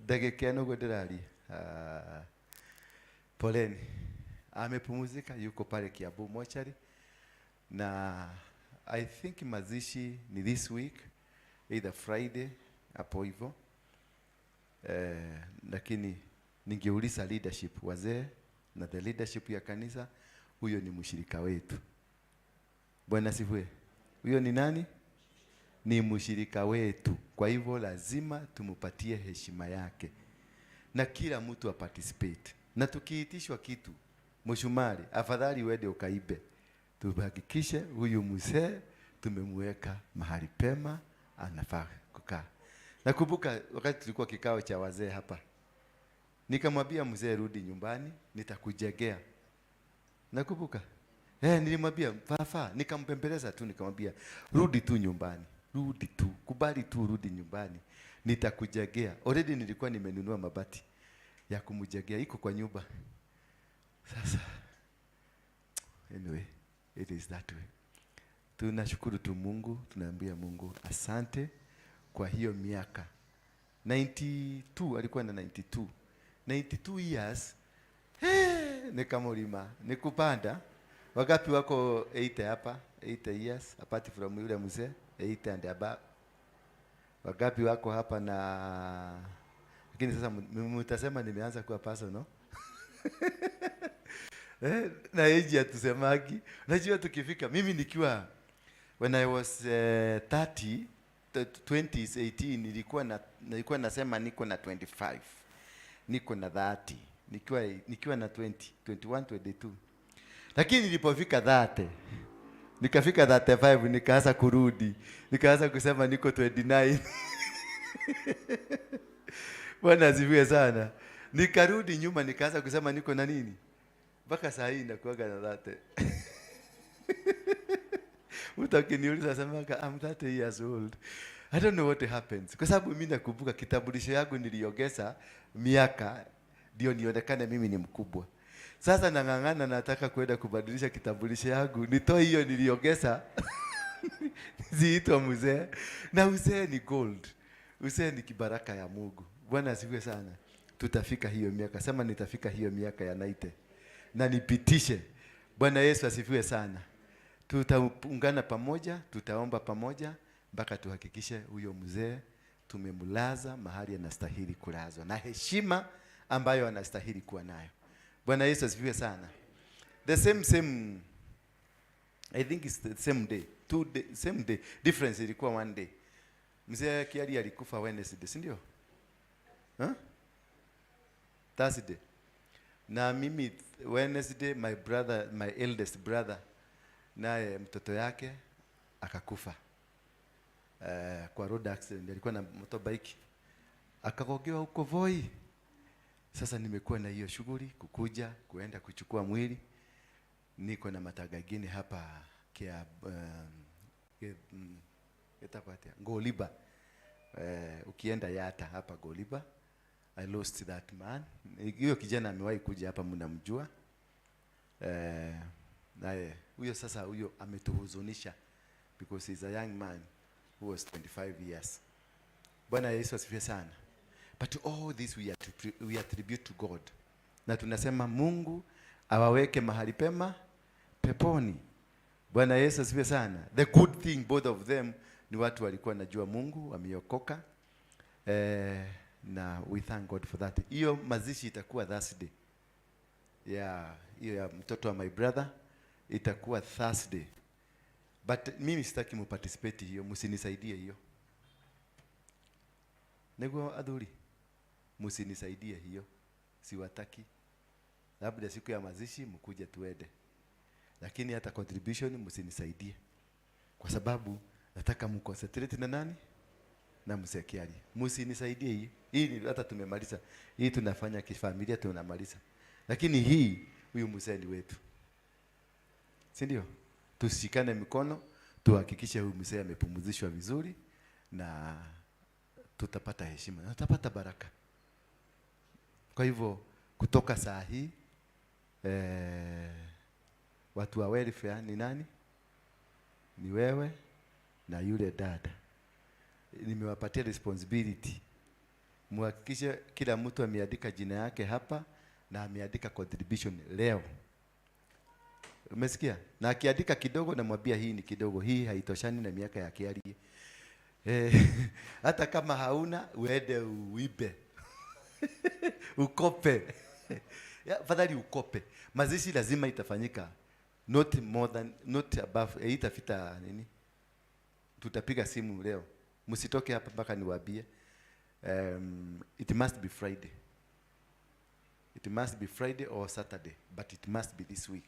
Ndagĩka ĩno ũguo ndĩraria. Ah, poleni. Amepumzika, yuko pale Kiambu mochari, na I think mazishi ni this week, either Friday hapo hivyo. Lakini ningeuliza leadership, wazee na the leadership ya kanisa, huyo ni mshirika wetu. Bwana asifiwe. Huyo ni nani? Ni mshirika wetu. Kwa hivyo lazima tumupatie heshima yake na kila mtu aparticipate. Na tukiitishwa kitu, mshumari, afadhali uende ukaibe, tuhakikishe huyu mzee tumemweka mahali pema anafaa kukaa. Nakumbuka wakati tulikuwa kikao cha wazee hapa, nikamwambia mzee, rudi nyumbani, nitakujengea. Nakumbuka nilimwambia fafa, nikampembeleza tu, nikamwambia rudi tu nyumbani, rudi tu, kubali tu, rudi nyumbani, nitakujengea. Already nilikuwa nimenunua mabati ya kumjengea, iko kwa nyumba. Sasa anyway, it is that way. Tunashukuru tu Mungu, tunaambia Mungu asante kwa hiyo miaka 92, alikuwa na 92 92 years. Hey, ni kamulima ni kupanda. Wangapi wako 80 hapa? 80 years apart from yule mzee, 80 and above. Wangapi wako hapa? Na lakini sasa mtasema nimeanza kuwa personal. Na age hatusemagi. Unajua tukifika, mimi nikiwa, when I was 30, 20s, 18, nilikuwa nasema niko na 25, niko na 30, nikiwa na 20, 21, 22. Lakini nilipofika 30, nikafika 35, nikaanza kurudi, nikaanza kusema niko 29. Bwana asifiwe sana. Nikarudi nyuma, nikaanza kusema niko na nini, mpaka saa hii nakuaga na 30. Mtu akiniuliza semaga I'm 30 years old. I don't know what happens. Kwa sababu mimi nakumbuka kitambulisho yangu niliongeza miaka ndio nionekane mimi ni mkubwa. Sasa nang'ang'ana, nataka kwenda kubadilisha kitambulisho yangu, nitoe hiyo niliongeza, ziitwa mzee. Na uzee ni gold. Uzee ni kibaraka ya Mungu. Bwana asifiwe sana. Tutafika hiyo miaka. Sema nitafika hiyo miaka ya 90 na nipitishe. Bwana Yesu asifiwe sana. Tutaungana pamoja, tutaomba pamoja mpaka tuhakikishe huyo mzee tumemlaza mahali anastahili kulazwa na heshima ambayo anastahili kuwa nayo. Bwana Yesu asifiwe sana. The same same, I think it's the same day, 2 day, same day. Difference ilikuwa one day. Mzee Kiari alikufa Wednesday, si ndio? Huh? Thursday. Na mimi Wednesday, my brother, my eldest brother, naye mtoto yake akakufa kwa road accident. Alikuwa na motorbike akagongewa huko Voi. Sasa nimekuwa na hiyo shughuli kukuja kuenda kuchukua mwili. Niko na matanga ingine hapa kia ĩtagwo atĩa? Ngoliba. Ukienda Yata hapa Goliba. I lost that man. Hiyo kijana amewahi kuja hapa, mnamjua. Naye huyo sasa, huyo ametuhuzunisha because he's a young man who was 25 years. Bwana Yesu asifiwe sana. But all this we attribute to God. Na tunasema Mungu awaweke mahali pema peponi. Bwana Yesu asifiwe sana. The good thing, both of them ni watu walikuwa najua Mungu, wameokoka. Na we thank God for that. Hiyo mazishi itakuwa Thursday. Yeah, hiyo ya mtoto wa my brother itakuwa Thursday. But mimi sitaki muparticipate hiyo, msinisaidie hiyo. Niguo athuri, msinisaidie hiyo, siwataki. Labda siku ya mazishi mkuje tuende, lakini hata contribution msinisaidie, kwa sababu nataka mconcentrate na nani? Na mzee Kiari. Msinisaidie hii. Hii ni hata tumemaliza. Hii tunafanya kifamilia, tunamaliza. Lakini hii, huyu mzee ni wetu, si ndio? Tushikane mikono, tuhakikishe huyu mzee amepumzishwa vizuri na tutapata heshima na tutapata baraka. Kwa hivyo kutoka saa hii, watu wa welfare ni nani? Ni wewe na yule dada. Nimewapatia responsibility. Muhakikishe kila mtu ameandika jina yake hapa na ameandika contribution leo. Umesikia? Na akiandika kidogo namwambia hii ni kidogo, hii haitoshani na miaka ya Kiarie. Hata kama hauna uende uibe, ukope. Ya, fadhali ukope. Mazishi lazima itafanyika, not more than, not above, itafita nini? Tutapiga simu leo, msitoke hapa mpaka niwaambie. It must be Friday. It must be Friday or Saturday, but it must be this week.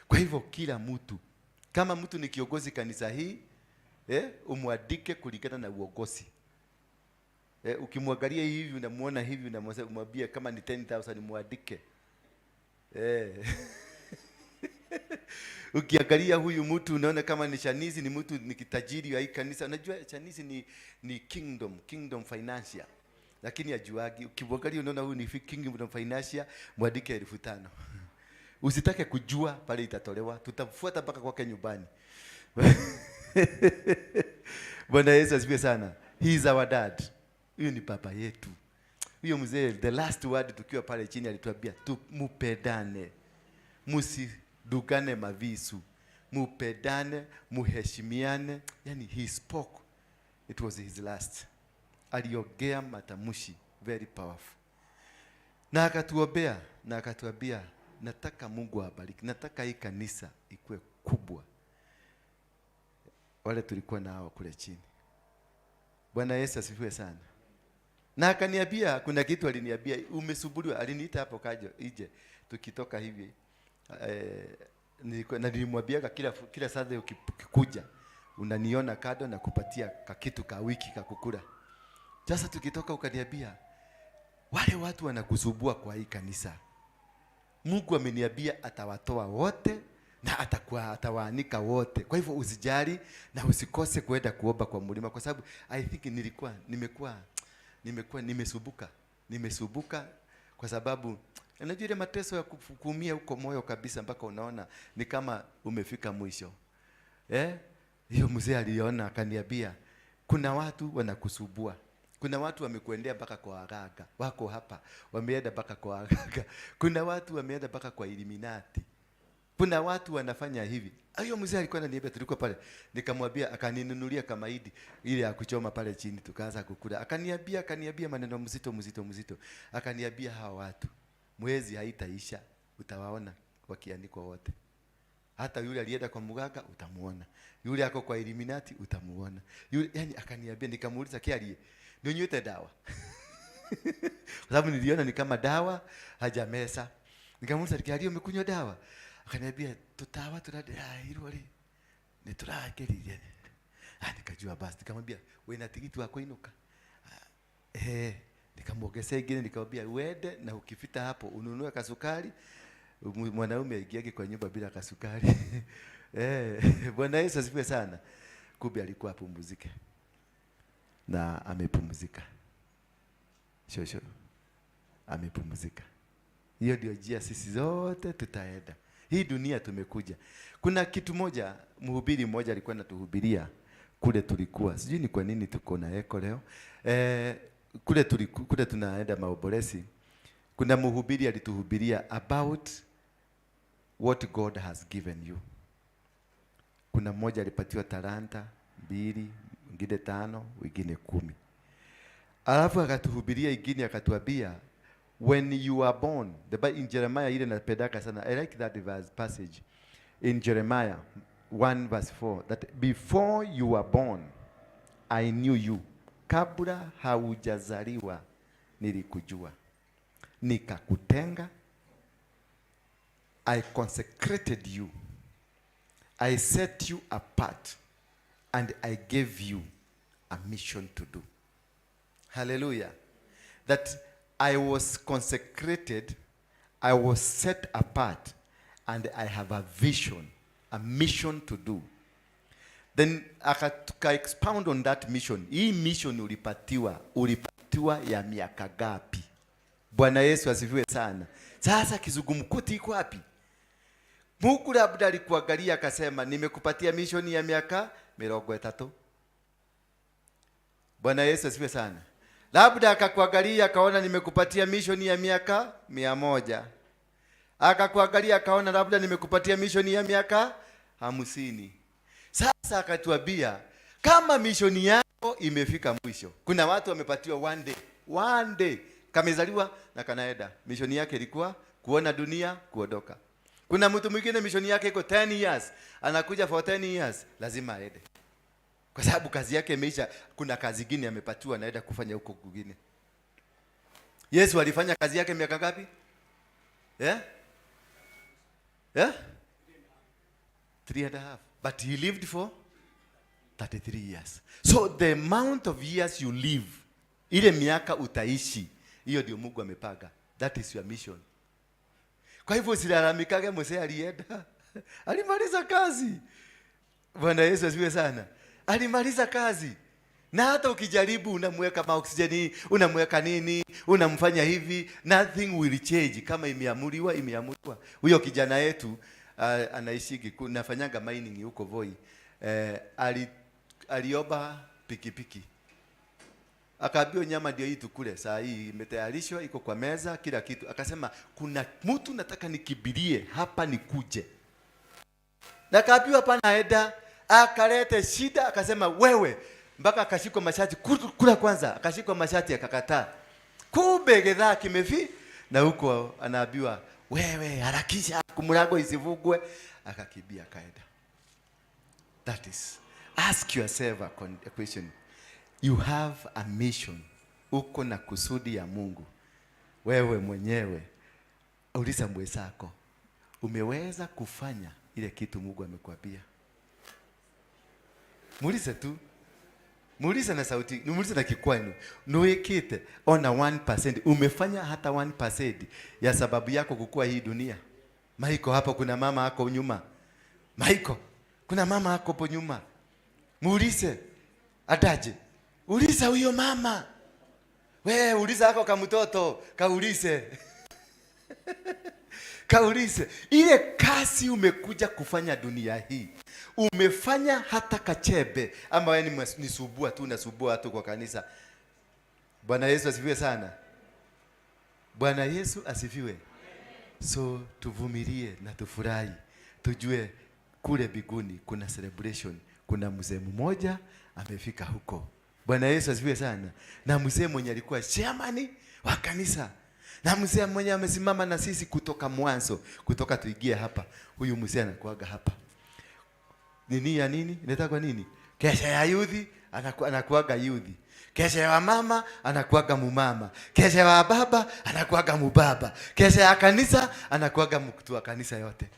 Kwa hivyo kila mtu, kama mtu ni kiongozi kanisa hii, umwandike kulingana na uongozi. Ukimwangalia hivi unamuona hivi, unamwambia kama ni 10,000 muandike. Ukiangalia huyu mtu unaona kama ni Shanizi, ni mtu ni kitajiri wa hii kanisa. Unajua Shanizi ni kingdom financial. Lakini ajuagi. Ukimwangalia unaona huyu ni kingdom financial, mwandike 5,000. Usitake kujua pale itatolewa, tutafuata mpaka kwake nyumbani. Bwana Yesu asifiwe sana. He is our dad. Huyu ni baba yetu. Huyo mzee, the last word tukiwa pale chini alituambia mupendane, msidugane mavisu, mupendane, muheshimiane. Yani he spoke, it was his last. Aliongea matamshi very powerful, na akatuombea na akatuambia, nataka Mungu awabariki, nataka hii kanisa ikuwe kubwa. Wale tulikuwa nao kule chini. Bwana Yesu asifiwe sana. Na akaniambia kuna kitu aliniambia, umesumbuliwa. Aliniita hapo kajo ije tukitoka hivi, na nilimwambia kila Sunday ukikuja unaniona kado na kupatia kakitu ka wiki ka kukula. Sasa tukitoka ukaniambia wale watu wanakusumbua kwa hii kanisa, Mungu ameniambia atawatoa wote na atawaanika wote. Kwa hivyo usijali na usikose kuenda kuomba kwa mlima, kwa sababu I think nilikuwa nimekuwa nimesumbuka kwa sababu unajua ile mateso ya kuumia huko moyo kabisa mpaka unaona ni kama umefika mwisho. Hiyo mzee aliona akaniambia kuna watu wanakusumbua. Kuna watu wamekuendea mpaka kwa waganga, wako hapa, wameenda mpaka kwa waganga. Kuna watu wameenda mpaka kwa Illuminati. Kuna watu wanafanya hivi. Hiyo mzee alikuwa ananiambia, tulikuwa pale. Nikamwambia, akaninunulia kamaidi ile ya kuchoma pale chini, tukaanza kukula. Akaniambia maneno mzito mzito mzito. Akaniambia hawa watu mwezi haitaisha, utawaona wakianikwa wote. Hata yule alienda kwa mganga utamuona. Yule ako kwa Illuminati utamuona. Yule, yani akaniambia, nikamuuliza Kiarie, ninywe dawa? Kwa sababu niliona ni kama dawa hajamesa. Nikamuuliza Kiarie, umekunywa dawa? Akaniambia tutawa turadirairwo ri ni turakeririe. Nikajua basi, nikamwambia wewe na tikiti wako inuka. Nikamwongezea ingine, nikamwambia uende na ukifita hapo ununue kasukari. Mwanaume aingiage kwa nyumba bila kasukari. Bwana Yesu asifiwe sana. Kumbe alikuwa apumzike. Na amepumzika. Shosho. Amepumzika. Hiyo ndio njia sisi zote tutaenda. Hii dunia tumekuja. Kuna kitu moja, mhubiri mmoja alikuwa anatuhubiria kule tulikuwa. Sijui ni kwa nini tuko na echo leo. Kule kule tunaenda maoboresi. Kuna mhubiri alituhubiria about what God has given you. Kuna mmoja alipatiwa talanta 2, mwingine 5, wengine 10. Alafu akatuhubiria ingine akatuambia when you are born, the Bible in Jeremiah ile napendaka sana. I like that verse passage in Jeremiah 1 verse 4, that before you were born I knew you. Kabla haujazaliwa nilikujua. Nikakutenga. I consecrated you. I set you apart and I gave you a mission to do. Hallelujah. That I was consecrated, I was set apart, and I have a vision, a mission to do. Then akatuka expound on that mission. Hii mission ulipatiwa ya miaka gapi? Bwana Yesu asifiwe sana. Sasa kizungumkuti iko wapi? Mungu labda alikuangalia akasema nimekupatia mission ya miaka 30. Bwana Yesu asifiwe sana. Labda akakuangalia akaona nimekupatia mission ya miaka 100. Akakuangalia akaona labda nimekupatia mission ya miaka 50. Sasa akatuambia kama mission yako imefika mwisho. Kuna watu wamepatiwa one day, one day kamezaliwa na kanaenda. Mission yake ilikuwa kuona dunia, kuondoka. Kuna mtu mwingine mission yake iko 10 years, anakuja for 10 years, lazima aende kwa sababu kazi yake imeisha. Kuna kazi ingine amepatiwa, anaenda kufanya huko kwingine. Yesu alifanya kazi yake miaka ngapi? Yeah? Yeah? 3.5. But he lived for 33 years. So the amount of years you live, ile miaka utaishi, hiyo ndio Mungu amepanga. That is your mission. Kwa hivyo usilalamikage mzee alienda. Alimaliza kazi. Bwana Yesu asifiwe sana. Alimaliza kazi. Na hata ukijaribu unamweka maoksijeni, unamweka nini, unamfanya hivi, nothing will change. Kama imeamuliwa, imeamuliwa. Huyo kijana yetu anaishi, nafanyanga mining huko Voi. Aliomba pikipiki. Akaambiwa nyama ndio hii tukule, saa hii imetayarishwa, iko kwa meza, kila kitu. Akasema kuna mtu nataka nikibirie hapa nikuje. Na akaambiwa hapana, enda. Akalete shida, akasema wewe, mpaka akashikwa mashati, kula kwanza, akashikwa mashati akakataa. Kumbe githaa kimefi na huko anaambiwa wewe harakisha mlango isifungwe, akakimbia akaenda. That is, ask yourself a question. You have a mission. Uko na kusudi ya Mungu. Wewe mwenyewe uliza mwenzako, umeweza kufanya ile kitu Mungu amekuambia? Muulize tu, muulize na sauti, muulize na kikwenu, nuikite ona 1%, umefanya hata 1% ya sababu yako kukua hii dunia? Maiko hapo, kuna mama ako nyuma. Maiko, kuna mama ako hapo nyuma, muulize ataje, uliza huyo mama. We uliza ako kamtoto, kaulize kaulize ile kazi umekuja kufanya dunia hii, umefanya hata kachembe ama wewe ni subua tu, unasubua tu kwa kanisa? Bwana Yesu asifiwe sana. Bwana Yesu asifiwe. So tuvumilie na tufurahi, tujue kule mbinguni kuna celebration, kuna mzee mmoja amefika huko. Bwana Yesu asifiwe sana. Na mzee mwenye alikuwa chairman wa kanisa, na mzee mwenye amesimama na sisi kutoka mwanzo, kutoka tuingie hapa. Huyu mzee anakuaga hapa nini ya nini inaitwa nini, kesha ya youth anakuaga youth, kesha ya mama anakuaga mumama, kesha ya baba anakuaga mubaba, kesha ya kanisa anakuaga mtu wa kanisa yote.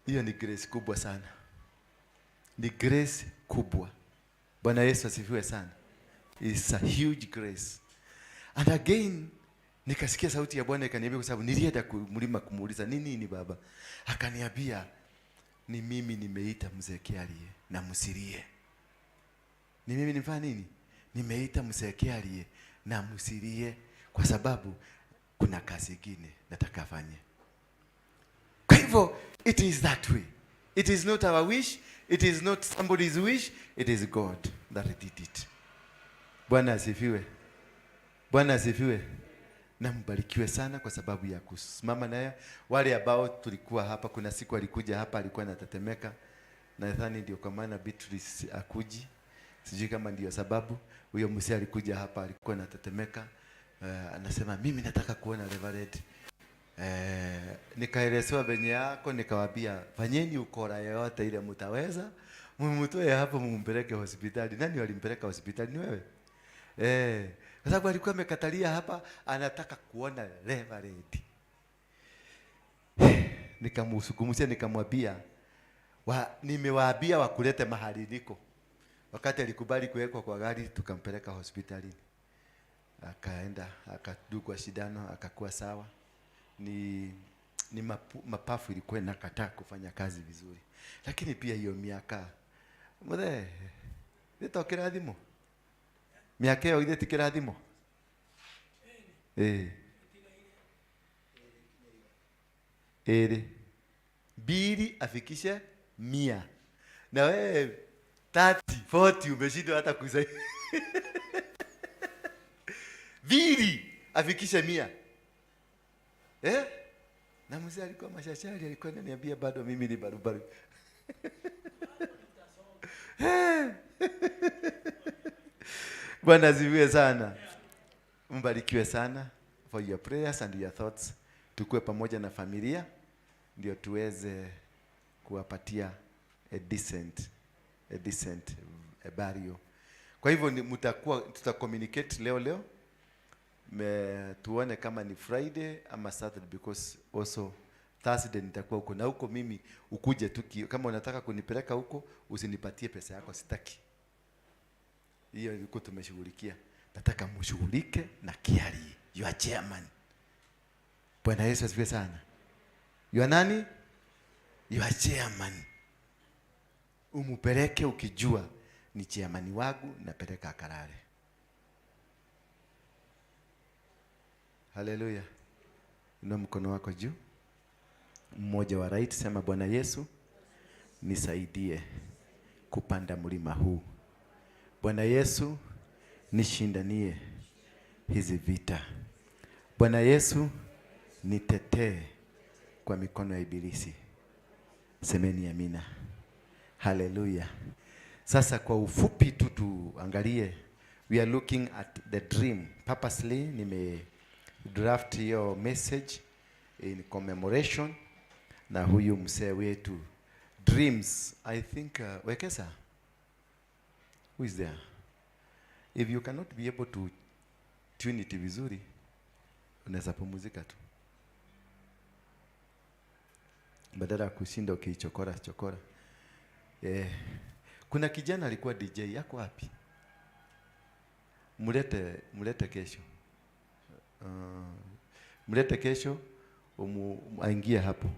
Hiyo ni grace kubwa sana, ni grace kubwa. Bwana Yesu asifiwe sana. It's a huge grace. And again nikasikia sauti ya Bwana ikaniambia, kwa sababu nilienda mlima kumuuliza ni nini baba, akaniambia ni mimi nimeita mzee Kiarie na msirie. Ni mimi nimefanya nini? Nimeita mzee Kiarie na msirie kwa sababu kuna kazi ingine nataka afanye. Kwa hivyo it is that way. It is not our wish, it is not somebody's wish, it is God that did it. Bwana asifiwe. Bwana asifiwe. Na mbarikiwe sana kwa sababu ya kusimama naye. Wale ambao tulikuwa hapa, kuna siku alikuja hapa alikuwa anatetemeka. Nadhani ndio kwa maana Beatrice akuji. Sijui kama ndio sababu. Huyo mzee alikuja hapa alikuwa anatetemeka. Anasema mimi nataka kuona Reverend. Nikaelezewa venye yako, nikawaambia fanyeni ukora yoyote ile mtaweza, mumtoe hapo mumpeleke hospitali. Nani walimpeleka hospitali? Ni wewe? Kwa sababu alikuwa amekatalia hapa, anataka kuona Reverend. Nikamsukumusia, nikamwambia nimewaambia wakulete mahali niko. Wakati alikubali kuwekwa kwa gari, tukampeleka hospitalini, akaenda akadungwa sindano, akakuwa sawa. Ni mapafu ilikuwa inakataa kufanya kazi vizuri, lakini pia hiyo miaka muthe nĩ kĩrathimo, miaka ĩyo githĩ ti kĩrathimo? Ĩrĩ mbili afikishe 100, na wewe 30 40 umeshindwa hata kusai. Vili afikishe 100. Eh? Na mzee alikuwa mashashari, alikuwa ananiambia bado mimi ni barubaru. Bwana asifiwe sana. Mbarikiwe sana for your prayers and your thoughts. Tukue pamoja na familia ndio tuweze kuwapatia a decent burial. Kwa hivyo ni mtakuwa tuta communicate leo leo. Tuone kama ni Friday ama Saturday, because also Thursday nitakuwa huko na huko. Mimi ukuje tu kama unataka kunipeleka huko, usinipatie pesa yako, sitaki. Hiyo ilikuwa tumeshughulikia. Nataka mshughulike na Kiari, your chairman. Bwana Yesu asifiwe sana. Your nani? Your chairman. Umupeleke ukijua ni chairman wangu, napeleka akalale. Haleluya. Inua mkono wako juu. Mmoja wa right, sema Bwana Yesu, nisaidie kupanda mlima huu. Bwana Yesu, nishindanie hizi vita. Bwana Yesu, nitetee kwa mikono ya ibilisi. Semeni amina. Haleluya. Sasa kwa ufupi tu tuangalie, we are looking at the dream. Purposely nime draft hiyo message in commemoration na huyu mzee wetu. Dreams, I think, Wekesa, who is there? If you cannot be able to tune it vizuri, unaweza pumzika tu badala ya kushinda ukiichokora chokora. Kuna kijana alikuwa DJ, yako wapi? Mlete, mlete kesho. Mlete kesho aingie hapo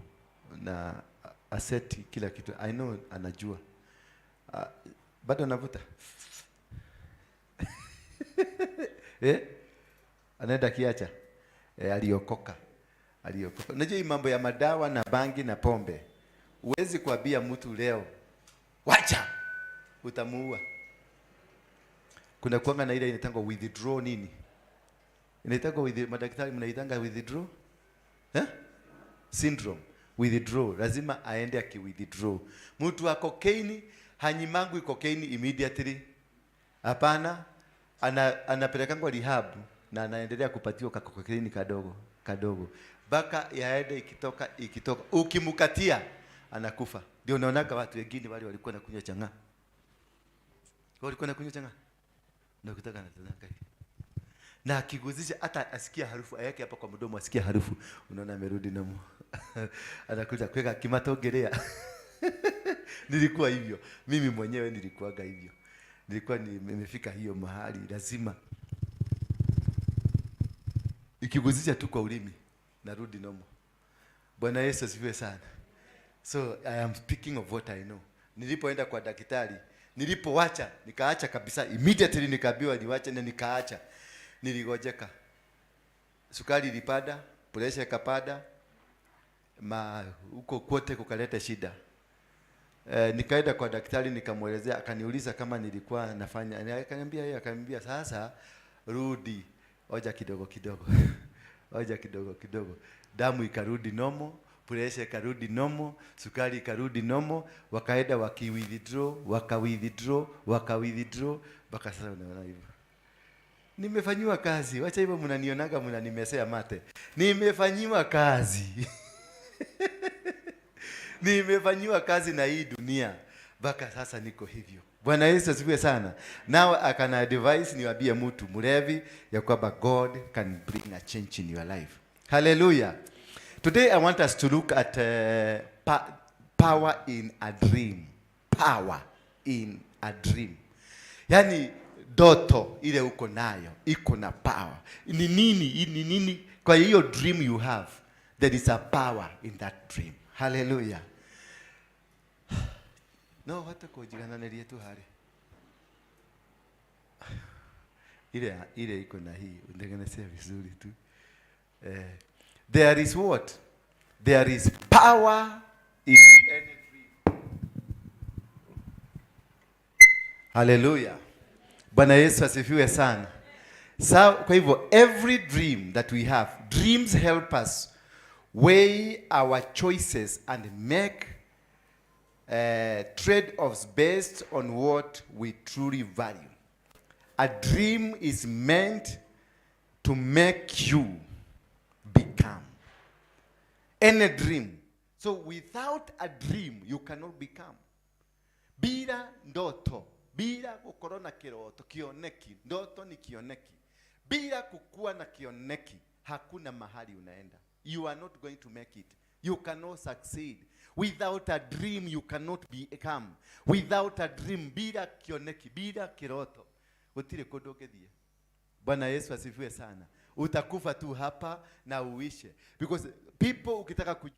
na aseti kila kitu. I know anajua. Bado anavuta. Eh? Anaenda kiacha. Aliokoka. Aliokoka. Unajua hii mambo ya madawa na bangi na pombe, huwezi kuambia mtu leo wacha, utamuua. Kuna kuanga na ile inaitangwa withdraw nini? Inaitangwa with, madaktari mnaitanga withdraw? Eh? Syndrome. Withdraw. Lazima aende aki withdraw. Mtu wa cocaine hanyimangwi cocaine immediately. Hapana, anapelekangwa rehab na anaendelea kupatiwa ka cocaine kadogo kadogo mpaka yaende ikitoka ikitoka. Ukimkatia anakufa. Ndio unaonaga watu wengine wale walikuwa nakunywa chang'aa. Walikuwa nakunywa chang'aa. Ndio kutaka na tena hivi. Na akiguzisha hata asikia harufu, aweke hapa kwa mdomo asikia harufu, unaona amerudi na anakuja kweka kimatongelea. Nilikuwa hivyo. Mimi mwenyewe nilikuwaga hivyo. Nilikuwa nimefika hiyo mahali lazima ikiguzisha tu kwa ulimi narudi nomo. Bwana Yesu asifiwe sana. So I am speaking of what I know. Nilipoenda kwa daktari, nilipowacha, nikaacha kabisa immediately, nikaambiwa niwache na nikaacha. Niligojeka. Sukari ilipanda, pressure ikapanda, ma huko kote kukaleta shida. Nikaenda kwa daktari nikamwelezea, akaniuliza kama nilikuwa nafanya. Akaniambia yeye, akaniambia sasa rudi, oja kidogo kidogo. Oja kidogo kidogo. Damu ikarudi normal, pressure ikarudi normal, sukari ikarudi normal, wakaenda waki withdraw, waka withdraw, waka withdraw mpaka sasa unaona hivyo. Nimefanyiwa kazi. Wacha hivyo mnanionaga mnanimesea mate. Nimefanyiwa kazi. Nimefanyiwa kazi na hii dunia mpaka sasa niko hivyo. Bwana Yesu asifiwe sana. Now I can advise niwaambie mtu mlevi ya kwamba God can bring a change in your life. Hallelujah. Today I want us to look at power in a dream. Power in a dream. Yaani ndoto ile uko nayo iko na power. Ni nini? Ni nini? Kwa hiyo dream you have, there is a power in that dream. Hallelujah. No hote kujigananiria tu hari. Ile ile iko na hii, unitengenezea vizuri tu. There is what? There is power in any dream. Hallelujah. Bwana Yesu asifiwe sana. So, kwa hivyo every dream that we have, dreams help us weigh our choices and make trade-offs based on what we truly value. A dream is meant to make you become. Any dream. So without a dream, you cannot become. Bila ndoto, bila gukorwo na kiroto, kioneki, ndoto ni kioneki. Bila kukuwa na kioneki, hakuna mahali unaenda. You are not going to make it. You cannot succeed. Without a dream, you cannot become. Without a dream, bila kioneki, bila kiroto, gutire kundu ũngĩthiĩ. Bwana Yesu asifiwe sana. Utakufa tu hapa na uishe. Because people ukitaka ku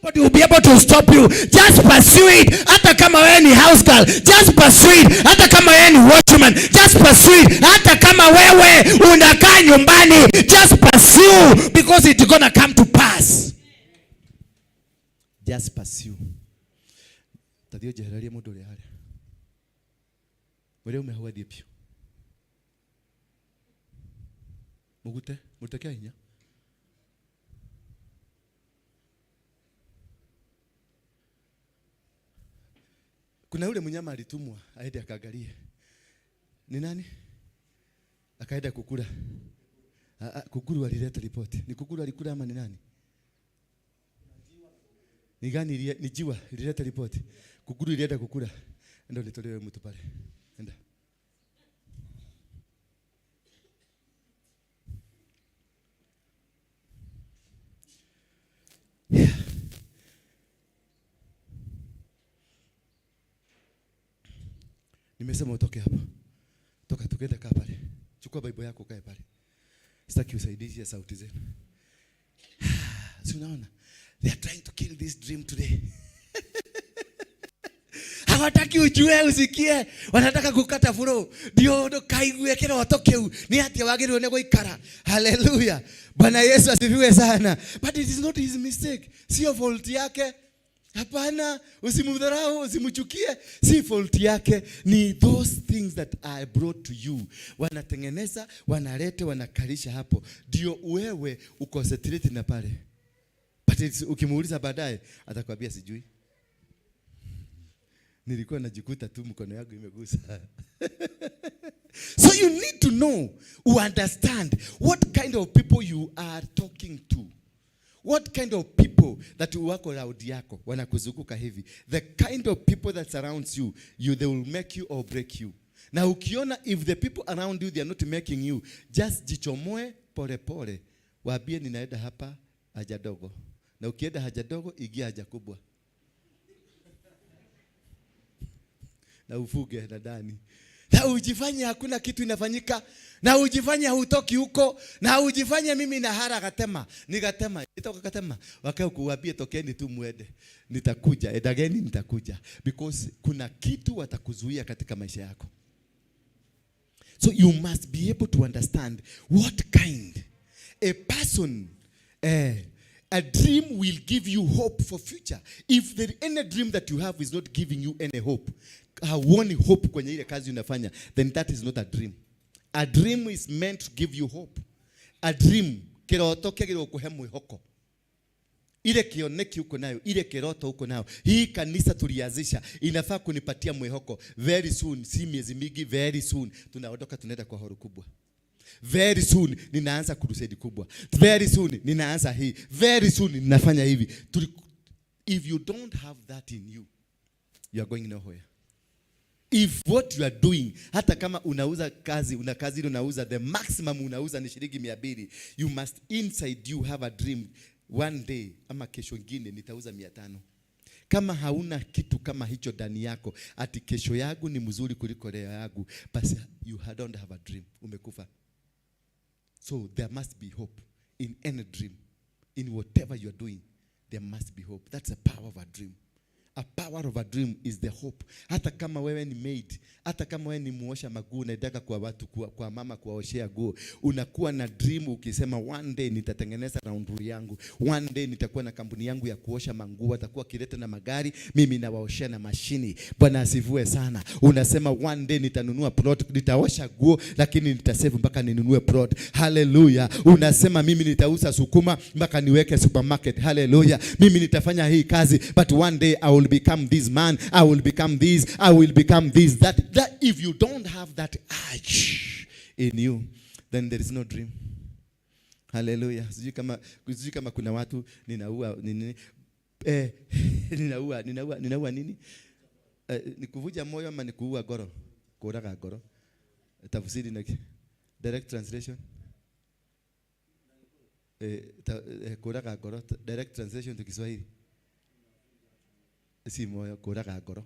Nobody will be able to stop you. Just pursue it. Hata kama wewe ni house girl, just pursue it. Hata kama wewe ni watchman, just pursue it. Hata kama wewe unakaa nyumbani, just pursue because it's gonna come to pass. Just pursue. Tathio njehererie mundu uria haria. Uria ume hau athiĩ biũ. Mugute, murute kĩa hinya. Kuna yule mnyama alitumwa aende akaangalie. Ni nani? Akaenda kukula. Kukuru alileta ripoti. Ni kukuru alikula ama ni nani? Ni gani ni jiwa ilileta ripoti. Kukuru ilienda kukula. Ndio litolewe mtu pale. Enda. Yeah. Nimesema utoke hapo. Toka tukenda kaa pale. Chukua Bible yako kae pale. Sitaki usaidizi ya sauti zenu. Si unaona? They are trying to kill this dream today. Hawataki ujue usikie. Wanataka kukata furo. Ndio ndukaigue kiroto kiu. Ni atia wagĩrĩirwo nĩ gũikara. Hallelujah. Bwana Yesu asifiwe sana. But it is not his mistake. Sio fault yake. Hapana, usimdharau, usimchukie. Si fault yake, ni those things that I brought to you. Wanatengeneza, wanaleta, wanakalisha hapo. Ndio wewe uconcentrate na pale. But ukimuuliza baadaye atakwambia sijui. Nilikuwa najikuta tu mkono yangu imegusa. So you need to know, understand what kind of people you are talking to. What kind of people that wako around yako wanakuzunguka hivi. The kind of people that surrounds you, they will make you or break you. Na ukiona if the people around you they are not making you, just jichomoe pole pole. Waambie ninaenda hapa haja dogo. Na ukienda haja dogo ingia haja kubwa. Na ufuge na ndani. Na ujifanye hakuna kitu inafanyika. Na ujifanye hutoki huko. Na ujifanye mimi na hara gatema. Ni gatema. Nitoka gatema. Wakae kuambia tokeni tu muende. Nitakuja. Endageni nitakuja. Because kuna kitu watakuzuia katika maisha yako. So you must be able to understand what kind a person, a dream will give you hope for future. If there any dream that you have is not giving you any hope, hauoni hope kwenye ile kazi unafanya, then that is not a dream. A dream is meant to give you hope. A dream, kiroto kĩagĩrĩirwo kũhe mwĩhoko. Ile kioneki uko nayo, ile kiroto uko nayo. Hii kanisa tulianzisha inafaa kunipatia mwĩhoko. Very soon, si miezi mingi, very soon tunaondoka tunaenda kwa horo kubwa. Very soon ninaanza crusade kubwa. Very soon ninaanza hii. Very soon ninafanya hivi. If you don't have that in you, you are going nowhere. If what you are doing, hata kama unauza kazi, una kazi ile unauza, the maximum unauza ni shilingi 200, you must inside you have a dream. One day ama kesho nyingine nitauza 500. Kama hauna kitu kama hicho ndani yako, ati kesho yangu ni mzuri kuliko leo yangu, basi you don't have a dream. Umekufa. So there must be hope in any dream. In whatever you are doing, there must be hope. That's the power of a dream. A power of a dream is the hope. Hata kama wewe ni maid, hata kama wewe ni muosha maguu, unaendaka kwa watu, kwa mama kuwaoshea guo, unakuwa na dream ukisema one day nitatengeneza laundry yangu, one day nitakuwa na kampuni yangu ya kuosha manguo, watakuwa kileta na magari, mimi nawaoshea na mashini. Bwana asifiwe sana. Unasema one day nitanunua plot, nitaosha guo, lakini nitasave mpaka ninunue plot. Hallelujah. Unasema mimi nitauza sukuma mpaka niweke supermarket. Hallelujah. Mimi nitafanya hii kazi, but one day I will become this man, I will become this, I will become this, that. That if you don't have that urge in you, then there is no dream. Hallelujah. Sijui kama kuna watu ninaua nini, ninaua nini? Ni kuvuja moyo ama ni kuua goro? Kuuraga goro. Tafsiri na direct translation. Kuuraga goro, direct translation to Kiswahili. Si moyo, kuuraga ngoro.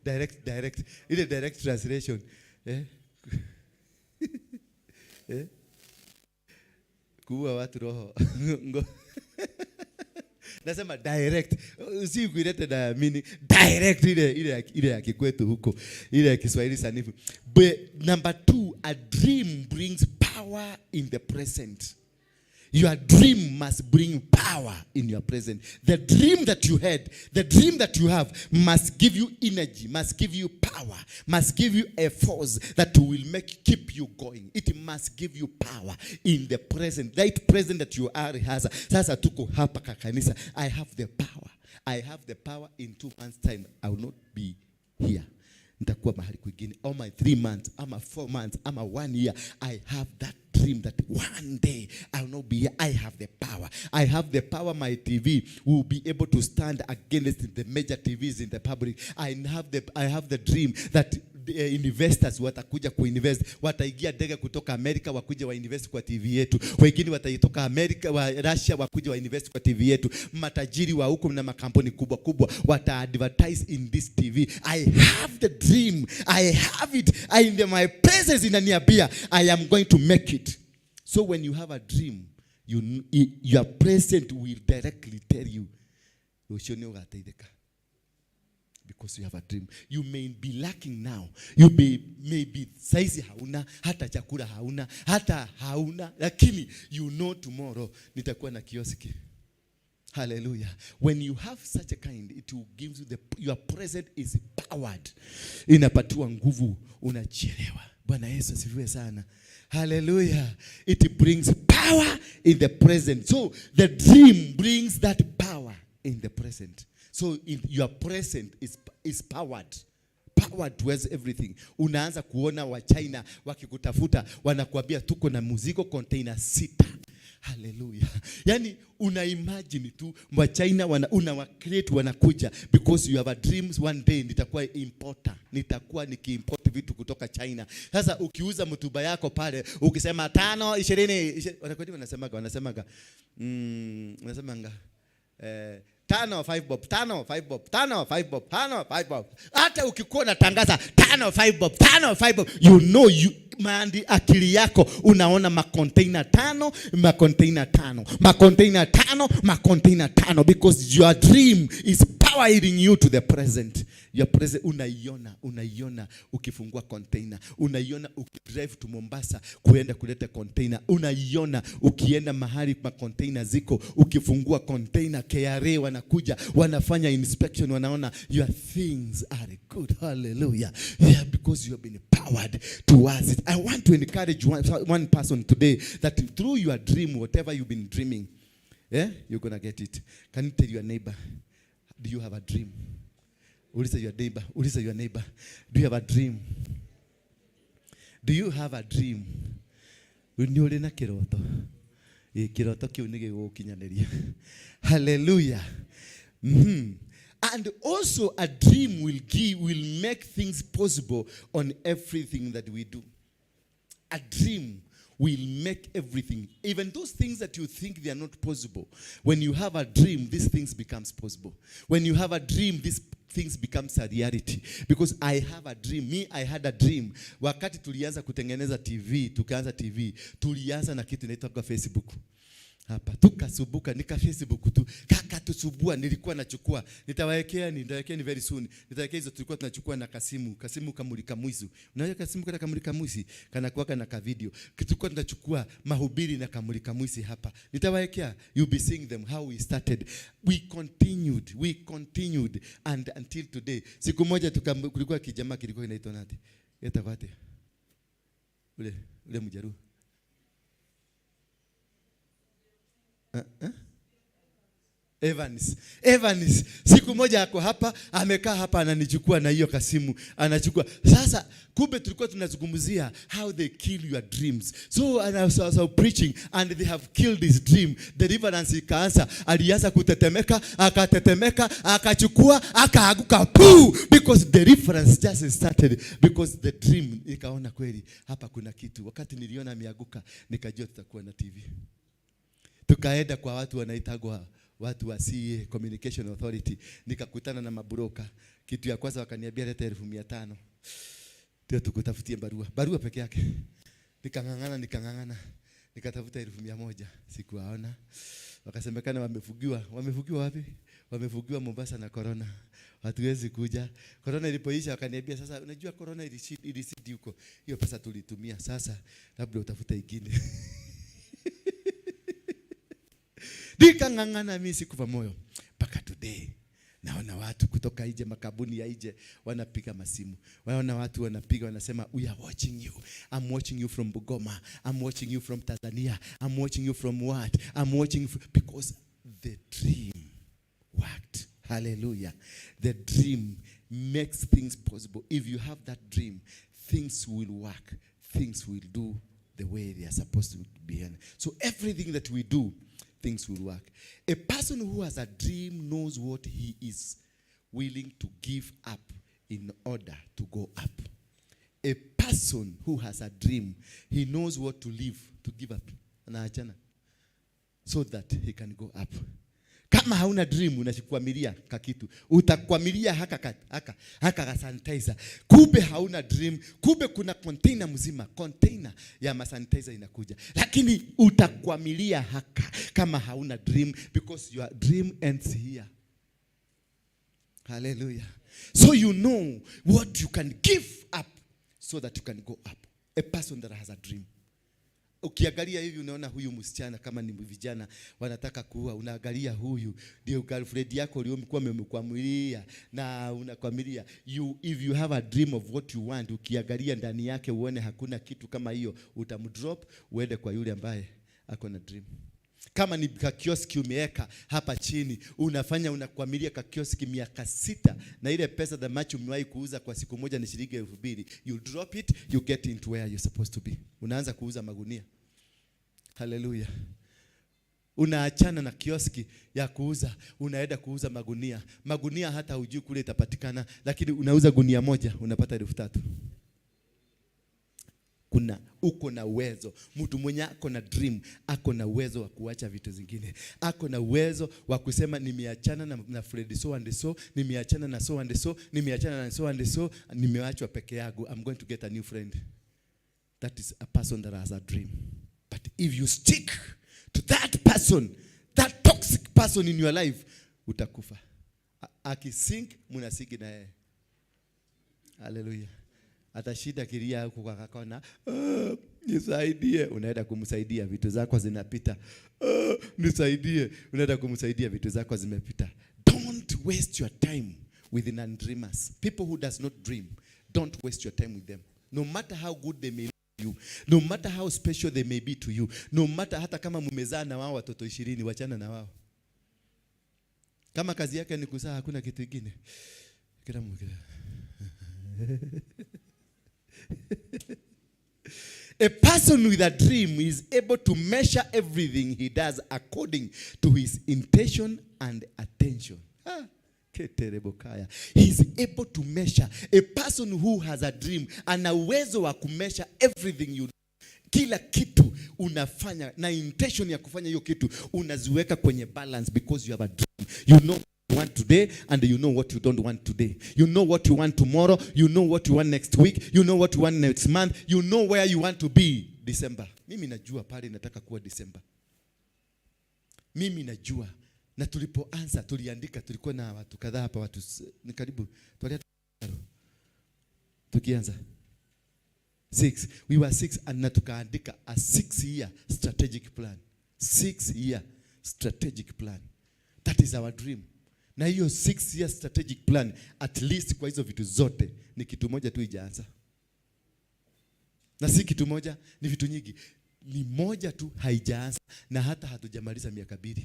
Direct, direct. Ile direct translation. Kuua watu roho. Nasema direct, si kuilete na meaning direct, ile ya kikwetu huko, ile ya Kiswahili sanifu. But number two, a dream brings power in the present. Your dream must bring power in your present. The dream that you had, the dream that you have must give you energy, must give you power, must give you a force that will make keep you going. It must give you power in the present. That present that you are has. Sasa tuko hapa kwa kanisa. I have the power. I have the power. In 2 months' time I will not be here. Nitakuwa mahali kwingine, ama 3 months, ama 4 months, ama one year. I have that dream that one day I will not be here. I have the power. I have the power. My TV will be able to stand against the major TVs in the public. I have the dream that the investors watakuja kuinvest, wataingia ndege kutoka Amerika wakuja wainvest kwa TV yetu, wengine wataitoka Amerika wa Russia wakuja wainvest kwa TV yetu, matajiri wa huko na makampuni kubwa kubwa wata advertise in this TV. I have the dream, I have it. In my presence inaniambia I am going to make it. So when you have a dream, your present will directly tell you rũciũ nĩ ũgateithĩka because you have a dream. You may be lacking now. You may be saizi hauna, hata chakula hauna, hata hauna, lakini you know tomorrow nitakuwa na kioski. Hallelujah. When you have such a kind, it will give you your present is powered. Inapatiwa nguvu, unachelewa. Bwana Yesu asifiwe sana. Hallelujah. It brings power in the present. So the dream brings that power in the present. So in your present is powered. Powered towards everything. Unaanza kuona wa China wakikutafuta, wanakuambia tuko na mzigo container sita. Haleluya. Yaani una imagine tu wa China una create wanakuja because you have a dreams, one day nitakuwa importer. Nitakuwa nikiimport vitu kutoka China. Sasa ukiuza mtumba yako pale ukisema tano ishirini, wanakwenda wanasemanga tano five bob, tano five bob, tano five bob, tano five bob. Hata ukikuwa unatangaza tano five bob, tano five bob, you know you maandi akili yako unaona macontainer tano, macontainer tano, macontainer tano, macontainer tano, because your dream is powering you to the present. Your present unaiona, unaiona ukifungua container, unaiona ukidrive to Mombasa kuenda kuleta container, unaiona ukienda mahali ma container ziko, ukifungua container KRA wanakuja wanafanya inspection, wanaona your things are good. Hallelujah. Yeah, because you have been powered towards it. I want to encourage one person today that through your dream, whatever you've been dreaming, yeah, you're gonna get it. Can you tell your neighbor, do you have a dream? Uliza your neighbor, uliza your neighbor, do you have a dream? Do you have a dream? Nĩ ũrĩ na kĩroto? Ĩ, kĩroto kĩu nĩ gĩgũkinyanĩria. Hallelujah. And also a dream will make things possible on everything that we do. A dream will make everything, even those things that you think they are not possible. When you have a dream, these things becomes possible. When you have a dream, these things becomes a reality. Because I have a dream. Me, I had a dream. Wakati tulianza kutengeneza TV, tukaanza TV, tulianza na kitu inaitwa Facebook hapa tukasumbuka, nika Facebook tu kakatusubua. Nilikuwa nachukua, nitawekea ni very soon, nitawekea hizo tulikuwa tunachukua na kasimu, kasimu kamulika mwizi. Unajua kasimu kana kamulika mwizi kana kuwaka na ka video, tulikuwa tunachukua mahubiri na kamulika mwizi hapa. Nitawekea, you be seeing them how we started. We continued, we continued and until today. Siku moja kulikuwa kijamaa kilikuwa kinaitwa nani? Eta kwate ule mjaruo. Evans. Evans. Siku moja ako hapa, amekaa hapa ananichukua na hiyo kasimu, anachukua. Sasa kumbe tulikuwa tunazungumzia how they kill your dreams. So and I was preaching and they have killed his dream. Deliverance ikaanza, alianza kutetemeka, akatetemeka, akachukua, akaanguka puu, because deliverance just started, because the dream ikaona kweli hapa kuna kitu. Wakati niliona ameanguka, nikajua tutakuwa na TV. Tukaenda kwa watu wanaitagwa watu wa CA, Communication Authority, nikakutana na mabroka. Kitu ya kwanza wakaniambia leta 500,000 ndio tukutafutie barua, barua peke yake. Nikang'ang'ana, nikang'ang'ana, nikatafuta 100,000, sikuwaona. Wakasemekana wamefugiwa. Wamefugiwa wapi? Wamefugiwa Mombasa na corona. Hatuwezi kuja. Corona ilipoisha wakaniambia, sasa unajua corona ilisidi huko. Hiyo pesa tulitumia, sasa labda utafuta ingine. Nikang'ang'ana, mimi sikufa moyo. Mpaka today naona watu kutoka nje, makabuni ya nje wanapiga masimu. Wanaona watu wanapiga wanasema, we are watching you. I'm watching you from Bugoma. I'm watching you from Tanzania. I'm watching you from what? I'm watching you because the dream worked. Hallelujah. The dream makes things possible. If you have that dream, things will work. Things will do the way they are supposed to be. So everything that we do, things will work. A person who has a dream knows what he is willing to give up in order to go up. A person who has a dream, he knows what to leave, to give up. Anaachana. So that he can go up. Kama hauna dream, unakwamilia kakitu. Utakwamilia haka ka sanitizer. Kumbe hauna dream, kumbe kuna container mzima, container ya ma sanitizer inakuja. Lakini utakwamilia haka kama hauna dream, because your dream ends here. Hallelujah. So you know what you can give up so that you can go up. A person that has a dream. Ukiangalia hivi unaona huyu msichana kama ni vijana wanataka kuua, unaangalia huyu ndio girlfriend yako uliyomkuwa umemkwamilia na unakwamilia. If you have a dream of what you want, ukiangalia ndani yake uone hakuna kitu kama hiyo, utamdrop uende kwa yule ambaye ako na dream. Kama ni kakioski umeweka hapa chini, unafanya unakwamilia kakioski miaka 6, na ile pesa the much umewahi kuuza kwa siku moja ni shilingi 2000. You drop it, you get into where you're supposed to be. Unaanza kuuza magunia. Hallelujah. Unaachana na kioski ya kuuza, unaenda kuuza magunia. Magunia hata hujui kule itapatikana, lakini unauza gunia moja unapata 3000. Kuna uko na uwezo. Mtu mwenye ako na dream ako na uwezo wa kuacha vitu zingine, ako na uwezo wa kusema nimeachana na Fred so and so, nimeachana na so and so, nimeachana na so and so, nimeachwa peke yangu, I'm going to get a new friend. That is a person that has a dream. But if you stick to that person, that toxic person in your life, utakufa. Akisink, mnasink na yeye. Hallelujah. Atashinda kilia huko kwa kona, nisaidie. Unaenda kumsaidia, vitu zako zinapita. Nisaidie. Unaenda kumsaidia, vitu zako zimepita. Don't waste your time with non-dreamers. People who does not dream, don't waste your time with them. No matter how good they may be you, no matter how special they may be to you, no matter hata kama mmezaa na wao watoto 20, wachana na wao. Kama kazi yake ni kuzaa, hakuna kitu kingine. Kila mmoja. A person with a dream is able to measure everything he does according to his intention and attention. Keterebokaya. He is able to measure. A person who has a dream ana uwezo wa kumeasure everything you do. Kila kitu unafanya na intention ya kufanya hiyo kitu unaziweka kwenye balance because you have a dream. You know what you want today and you know what you don't want today. You know what you want tomorrow. You know what you want next week. You know what you want next month. You know where you want to be December. Mimi najua pale nataka kuwa December. Mimi najua. Na tulipoanza tuliandika, tulikuwa na watu kadhaa hapa, watu ni karibu tukianza 6, we were 6 and na tukaandika a 6-year strategic plan. 6-year strategic plan. That is our dream. Na hiyo 6-year strategic plan, at least kwa hizo vitu zote ni kitu moja tu ijaanza. Na si kitu moja, ni vitu nyingi. Ni moja tu haijaanza na hata hatujamaliza miaka 2.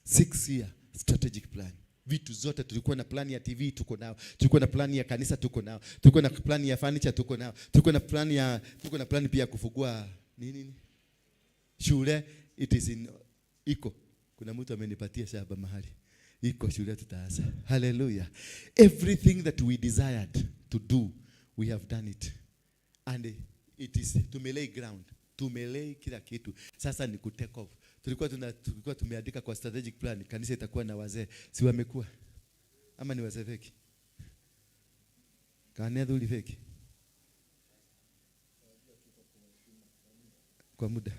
6-year strategic plan. Vitu zote tulikuwa na plan ya TV tuko nao, tulikuwa na plan ya kanisa tuko nao, tulikuwa na plan ya furniture tuko nao, tulikuwa na plan ya, tulikuwa na plan pia ya kufungua nini nini shule. It is in iko. Kuna mtu amenipatia shamba mahali iko shule tutaanza. Hallelujah. Everything that we desired to do, we have done it. And it is tumelay ground. Tumelay kila kitu. Sasa ni ku take off. Tulikuwa tumeandika kwa strategic plan kanisa itakuwa na wazee. Si wamekuwa? Ama ni wazee feki? Kana dhuli feki? Kwa muda.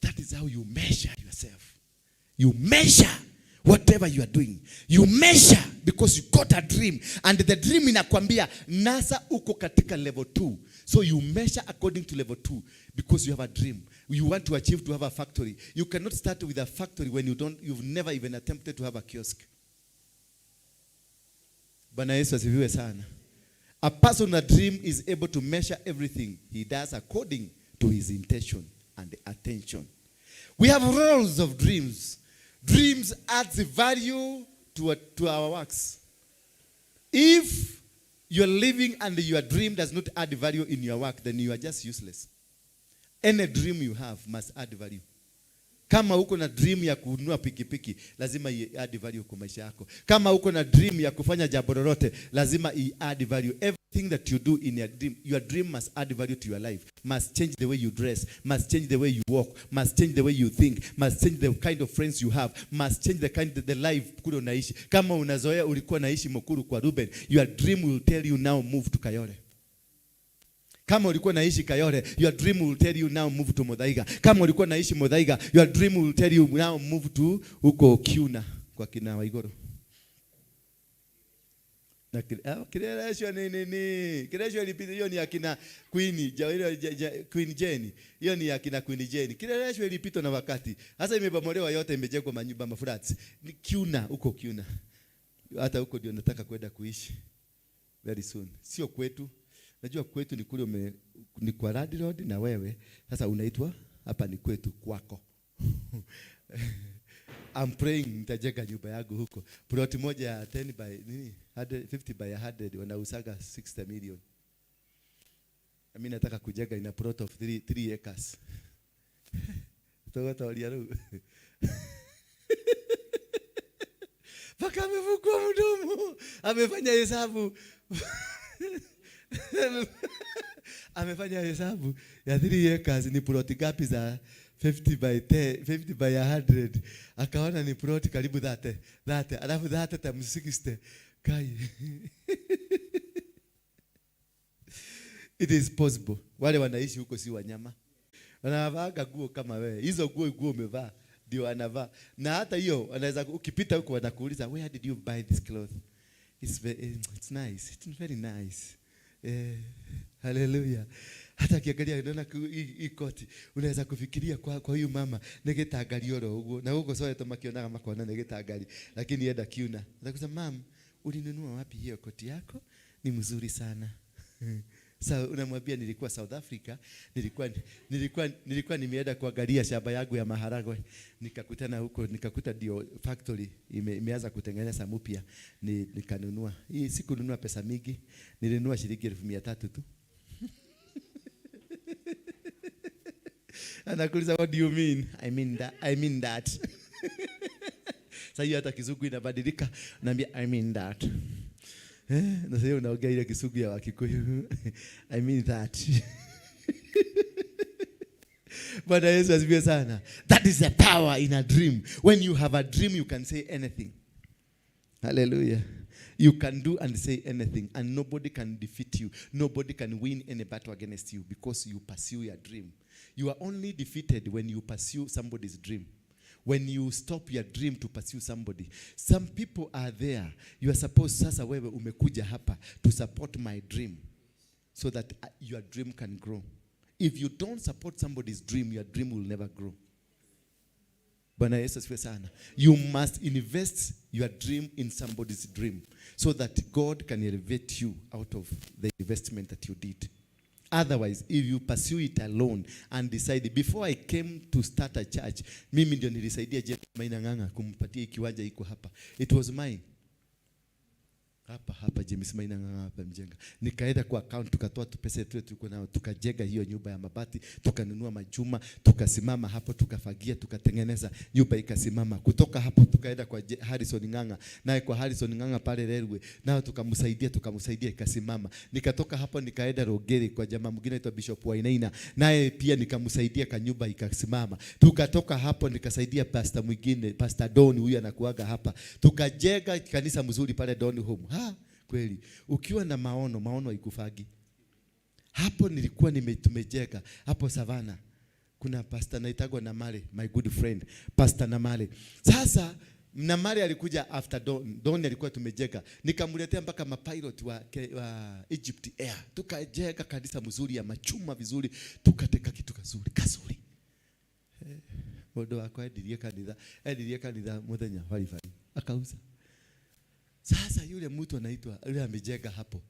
That is how you measure yourself. You measure whatever you are doing. You measure because you got a dream, and the dream inakwambia NASA uko katika level 2. So you measure according to level 2 because you have a dream. You want to achieve to have a factory. You cannot start with a factory when you've never even attempted to have a kiosk. Bwana Yesu asifiwe sana. A person with a dream is able to measure everything he does according to his intention and attention. We have roles of dreams. Dreams adds value to our works. If you're living and your dream does not add value in your work, then you are just useless. Any dream you have must add value. Kama uko na dream ya kununua pikipiki, lazima i add value kwa maisha yako. Kama uko na dream ya kufanya jambo lolote, lazima i add value. Everything that you do in your dream must add value to your life. Must change the way you dress, must change the way you walk, must change the way you think, must change the kind of friends you have, must change the kind of the life kule unaishi. Kama unazoea ulikuwa naishi Mukuru kwa Ruben, your dream will tell you, "Now move to Kayole." Kama ulikuwa naishi Kayole, your dream will tell you, "Now move to Muthaiga." Kama ulikuwa naishi Muthaiga, your dream will tell you, "Now move to huko Kiuna kwa kina Waiguru." Na Kileleshwa ni nini? Kileleshwa ilipita, hiyo ni akina Queen, ja, ile Queen Jane. Hiyo ni akina Queen Jane. Kileleshwa ilipitwa na wakati. Sasa imebomolewa yote, imejengwa manyumba, maflats. Ni Kiuna, huko Kiuna. Hata huko ndio nataka kwenda kuishi very soon. Sio kwetu. Najua kwetu ni kule ni kwa landlord na wewe sasa unaitwa hapa ni kwetu kwako. I'm praying nitajenga nyumba yangu huko. Plot moja ya 10 by nini? 100, 50 by 100 wanauzaga 60 million. Mimi nataka kujenga in a plot of 3 acres. Togotoria rĩu. Mpaka amefungua mdomo. Amefanya hesabu. Amefanya hesabu ya 3 acres ni plot ngapi za 50 by 10, 50 by 100. Akaona ni plot karibu 30, 30. Alafu 30 times 60. Kai. It is possible. Wale wanaishi huko si wanyama. Wanavaaga nguo kama wewe. Hizo nguo umevaa ndio wanavaa. Na hata hiyo wanaweza, ukipita huko wanakuuliza, "Where did you buy this cloth?" It's nice. It's very nice. Hallelujah. Hata akiangalia unaona hii koti, unaweza kufikiria kwa huyu mama nĩ gĩtangari oro ũguo, na gũkũ Soweto makĩonaga makona nĩ gĩtangari, lakini enda kiuna atakusema, "Mam, ulinunua wapi hiyo koti yako? Ni mzuri sana." Sasa unamwambia, "Nilikuwa South Africa, nilikuwa nimeenda kuangalia shamba yangu ya maharagwe, nikakutana huko, nikakuta ndio factory imeanza kutengeneza mpya, nikanunua. Hii sikununua pesa mingi, nilinunua shilingi 300,000 tu." Anakuuliza, "What do you mean?" "I mean that, I mean that." Sasa hiyo hata kizungu inabadilika, naambia, "I mean that." Na sasa unaongea ile kizungu ya Wakikuyu. "I mean that." Bwana Yesu asifiwe sana. That is the power in a dream. When you have a dream, you can say anything. Hallelujah. You can do and say anything, and nobody can defeat you. Nobody can win any battle against you because you pursue your dream. You are only defeated when you pursue somebody's dream. When you stop your dream to pursue somebody. Some people are there. You are supposed, sasa wewe umekuja hapa to support my dream so that your dream can grow. If you don't support somebody's dream, your dream will never grow. Bwana Yesu asifiwe sana. You must invest your dream in somebody's dream so that God can elevate you out of the investment that you did. Otherwise, if you pursue it alone and decide, before I came to start a church, mimi ndio nilisaidia Jeff Maina Ng'ang'a kumpatia kiwanja iko hapa. It was mine. Hapa hapa James Maina Ng'ang'a hapa mjenga. Nikaenda kwa account, tukatoa tu pesa yetu tulikuwa nayo, tukajenga hiyo nyumba ya mabati, tukanunua machuma, tukasimama hapo, tukafagia, tukatengeneza nyumba ikasimama. Kutoka hapo tukaenda kwa Harrison Ng'ang'a, naye kwa Harrison Ng'ang'a pale Railway, nao tukamsaidia ikasimama. Nikatoka hapo nikaenda Rogeri kwa jamaa mwingine anaitwa Bishop Wainaina, naye pia nikamsaidia kanyumba ikasimama. Tukatoka hapo nikasaidia pastor mwingine, Pastor Don, huyu anakuaga hapa. Tukajenga kanisa mzuri pale Don Home. Ha, kweli ukiwa na maono, maono haikufagi. Hapo nilikuwa tumejenga hapo Savana. Kuna pastor anaitagwa Namale, my good friend, Pastor Namale. Sasa Namale alikuja after Don. Don alikuwa tumejenga. Nikamletea mpaka mapilot wa Egypt Air. Tukajenga kanisa mzuri ya machuma vizuri, tukateka kitu kazuri, kazuri. Mundu wakwa endirie kanitha muthenya baribari akauza. Sasa yule mtu anaitwa yule amejenga hapo,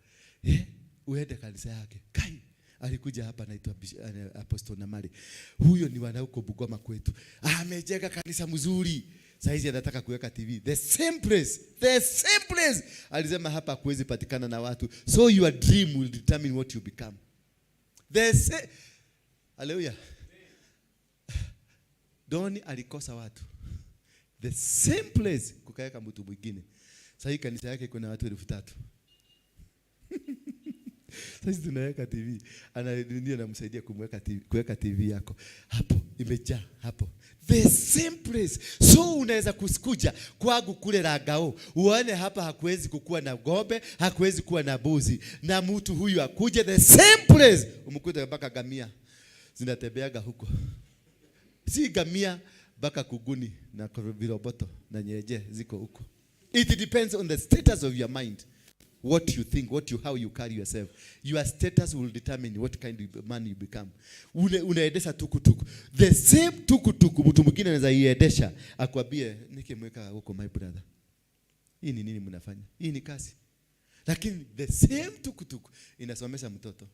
uende kanisa yake. Kai alikuja hapa anaitwa Apostle Namali. Huyo ni wana huko Bungoma kwetu. Amejenga kanisa mzuri. Saizi anataka kuweka TV. The same place, the same place. Alisema hapa hakuwezi patikana na watu. So your dream will determine what you become. The same. Hallelujah. Doni alikosa watu. The same place kukaweka mtu mwingine. Sasa hii kanisa yake kuna watu 3,000. Sasa tunaweka TV. Ana ndio anamsaidia kumweka TV, kuweka TV yako. Hapo imejaa hapo. The same place. So unaweza kusikuja kwangu kule Ragao. Uone hapa hakuwezi kukua na ng'ombe, hakuwezi kuwa na mbuzi. Na mtu huyu akuje the same place. Umkute mpaka gamia zinatembeaga huko. Si gamia mpaka kuguni na viroboto na nyeje ziko huko. It depends on the status of your mind. What you think, how you carry yourself. Your status will determine what kind of man you become. Unaendesha tukutuku. The same tukutuku mtu mwingine anaweza iendesha akwambie nikimweka huko, my brother. Hii ni nini mnafanya? Hii ni kazi. Lakini the same tukutuku inasomesha mtoto.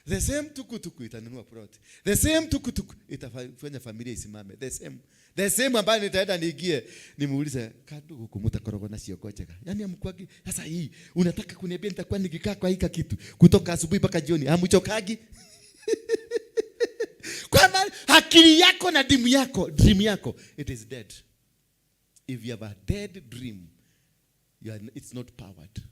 The same tukutuku itanunua plot. The same tukutuku itafanya familia isimame. The same. The same ambayo nitaenda niingie nimuulize kadugu kumuta korogo na sio njega. Yaani amkwagi sasa hii unataka kuniambia nitakuwa nikikaa kwa hika kitu kutoka asubuhi mpaka jioni, hamchokagi? Kwa maana akili yako na dream yako, dream yako it is dead. If you have a dead dream, it's not powered.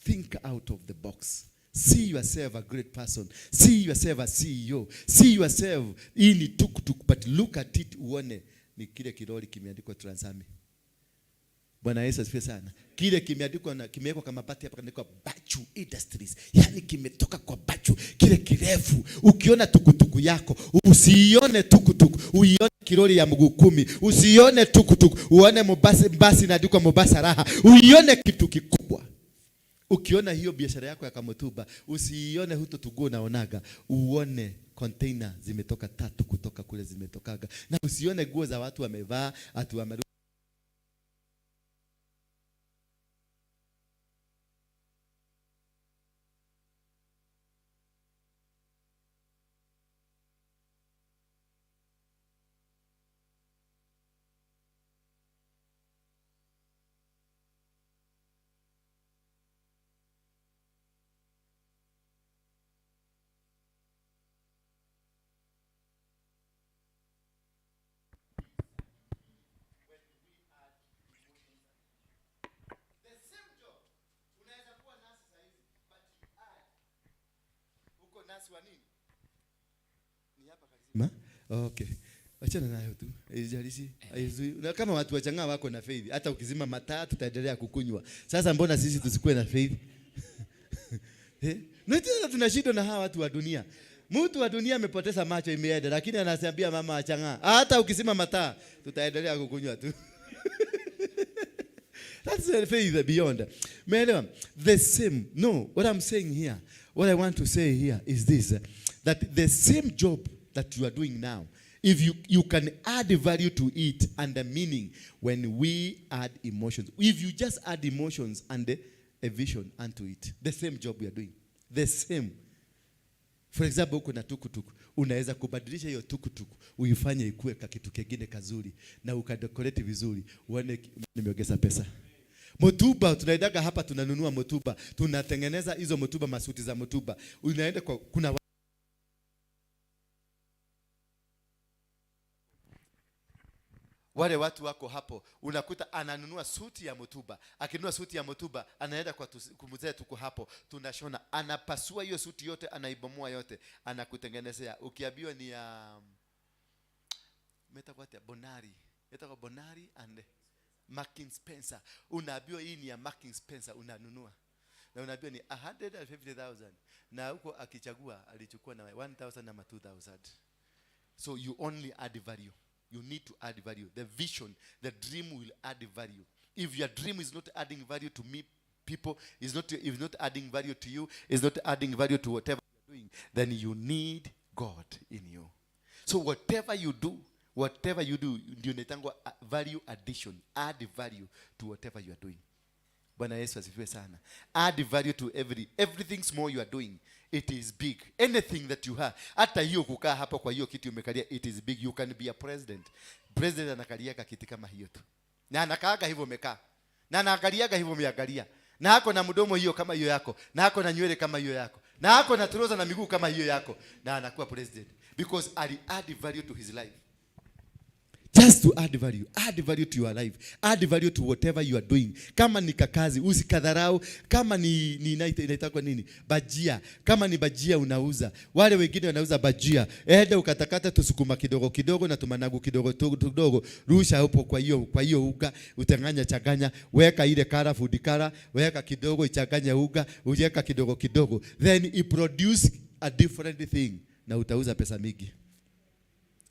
Think out of the box. See yourself a great person. See yourself a CEO. See yourself hii ni tuk-tuk, but look at it uone ni kile kilori kimeandikwa Transami. Bwana Yesu asifiwe sana. Kile kimeandikwa na kimewekwa kama bati hapa kaandikwa Bachu Industries. Yaani kimetoka kwa Bachu, kile kirefu. Ukiona tukutuku yako, usiione tukutuku, uione kilori ya mguu 10. Usione tukutuku, uone Mombasa, basi inaandikwa Mombasa Raha. Uione kitu kikubwa. Ukiona hiyo biashara yako ya Kamutuba, usiione huto tuguo naonaga, uone container zimetoka 3 kutoka kule zimetokaga. Na usione nguo za watu wamevaa, ati wame nasi wa nini? Ni hapa kazima. Okay. Achana nayo tu. Haijalishi. Haizui. Na kama watu wachanga wako na faith, hata ukizima mataa tutaendelea kukunywa. Sasa mbona sisi tusikuwe na faith? Na tena tunashindwa na hawa watu wa dunia. Mtu wa dunia amepoteza macho imeenda, lakini anasambia mama achanga. Hata ukizima mataa tutaendelea kukunywa tu. That's the faith beyond. Umeelewa? The same. No, what I'm saying here, what I want to say here is this, that the same job that you are doing now, if you can add value to it and the meaning when we add emotions. If you just add emotions and a vision unto it, the same job we are doing, the same. For example, uko na tukutuku, unaweza kubadilisha hiyo tukutuku uifanye ikue ka kitu kingine kazuri na ukadecorate vizuri, uone nimeongeza pesa. Mutuba tunaendaga hapa tunanunua mutuba, tunatengeneza hizo mutuba, masuti za mutuba. Unaenda kwa, kuna wale watu wako hapo, unakuta ananunua suti ya mutuba. Akinunua suti ya mutuba, anaenda kwa kumzee tuko hapo, tunashona, anapasua hiyo suti yote, anaibomoa yote, anakutengenezea. Ukiambiwa ni ya metakwati ya Bonari, metakwati Bonari and Marks Spencer, unaambiwa hii ni ya Marks Spencer, unanunua. Na unaambiwa ni 150,000. Na huko akichagua alichukua na 1,000 ama 2,000. So you only add value. You need to add value. The vision, the dream will add value. If your dream is not adding value to me, people, is not, if not adding value to you, is not adding value to whatever you're doing, then you need God in you. So whatever you do, ndio inaitangwa value addition. Add value to whatever you are doing. Bwana Yesu asifiwe sana. Add value to everything small you are doing. It is big. Anything that you have. Hata hiyo kukaa hapa kwa hiyo kiti umekalia, it is big. You can be a president. President anakaliaga kiti kama hiyo tu. Na anakaaga hivyo umekaa. Na anaangaliaga hivyo umeangalia. Na ako na mdomo hiyo kama hiyo yako. Na ako na nywele kama hiyo yako. Na ako na trouser na miguu kama hiyo yako. Na anakuwa president because ali add value to his life. Just to add value, add value to your life, add value to whatever you are doing. Kama ni kakazi usikadharau. Kama ni inaitwa nini, bajia. Kama ni bajia unauza, wale wengine wanauza bajia, enda ukatakata tusukuma kidogo kidogo na tumanagu kidogo kidogo, rusha hapo kwa hiyo uga, utanganya changanya, weka ile color, food color, weka kidogo, ichanganye uga, uweka kidogo kidogo, then it produce a different thing na utauza pesa mingi.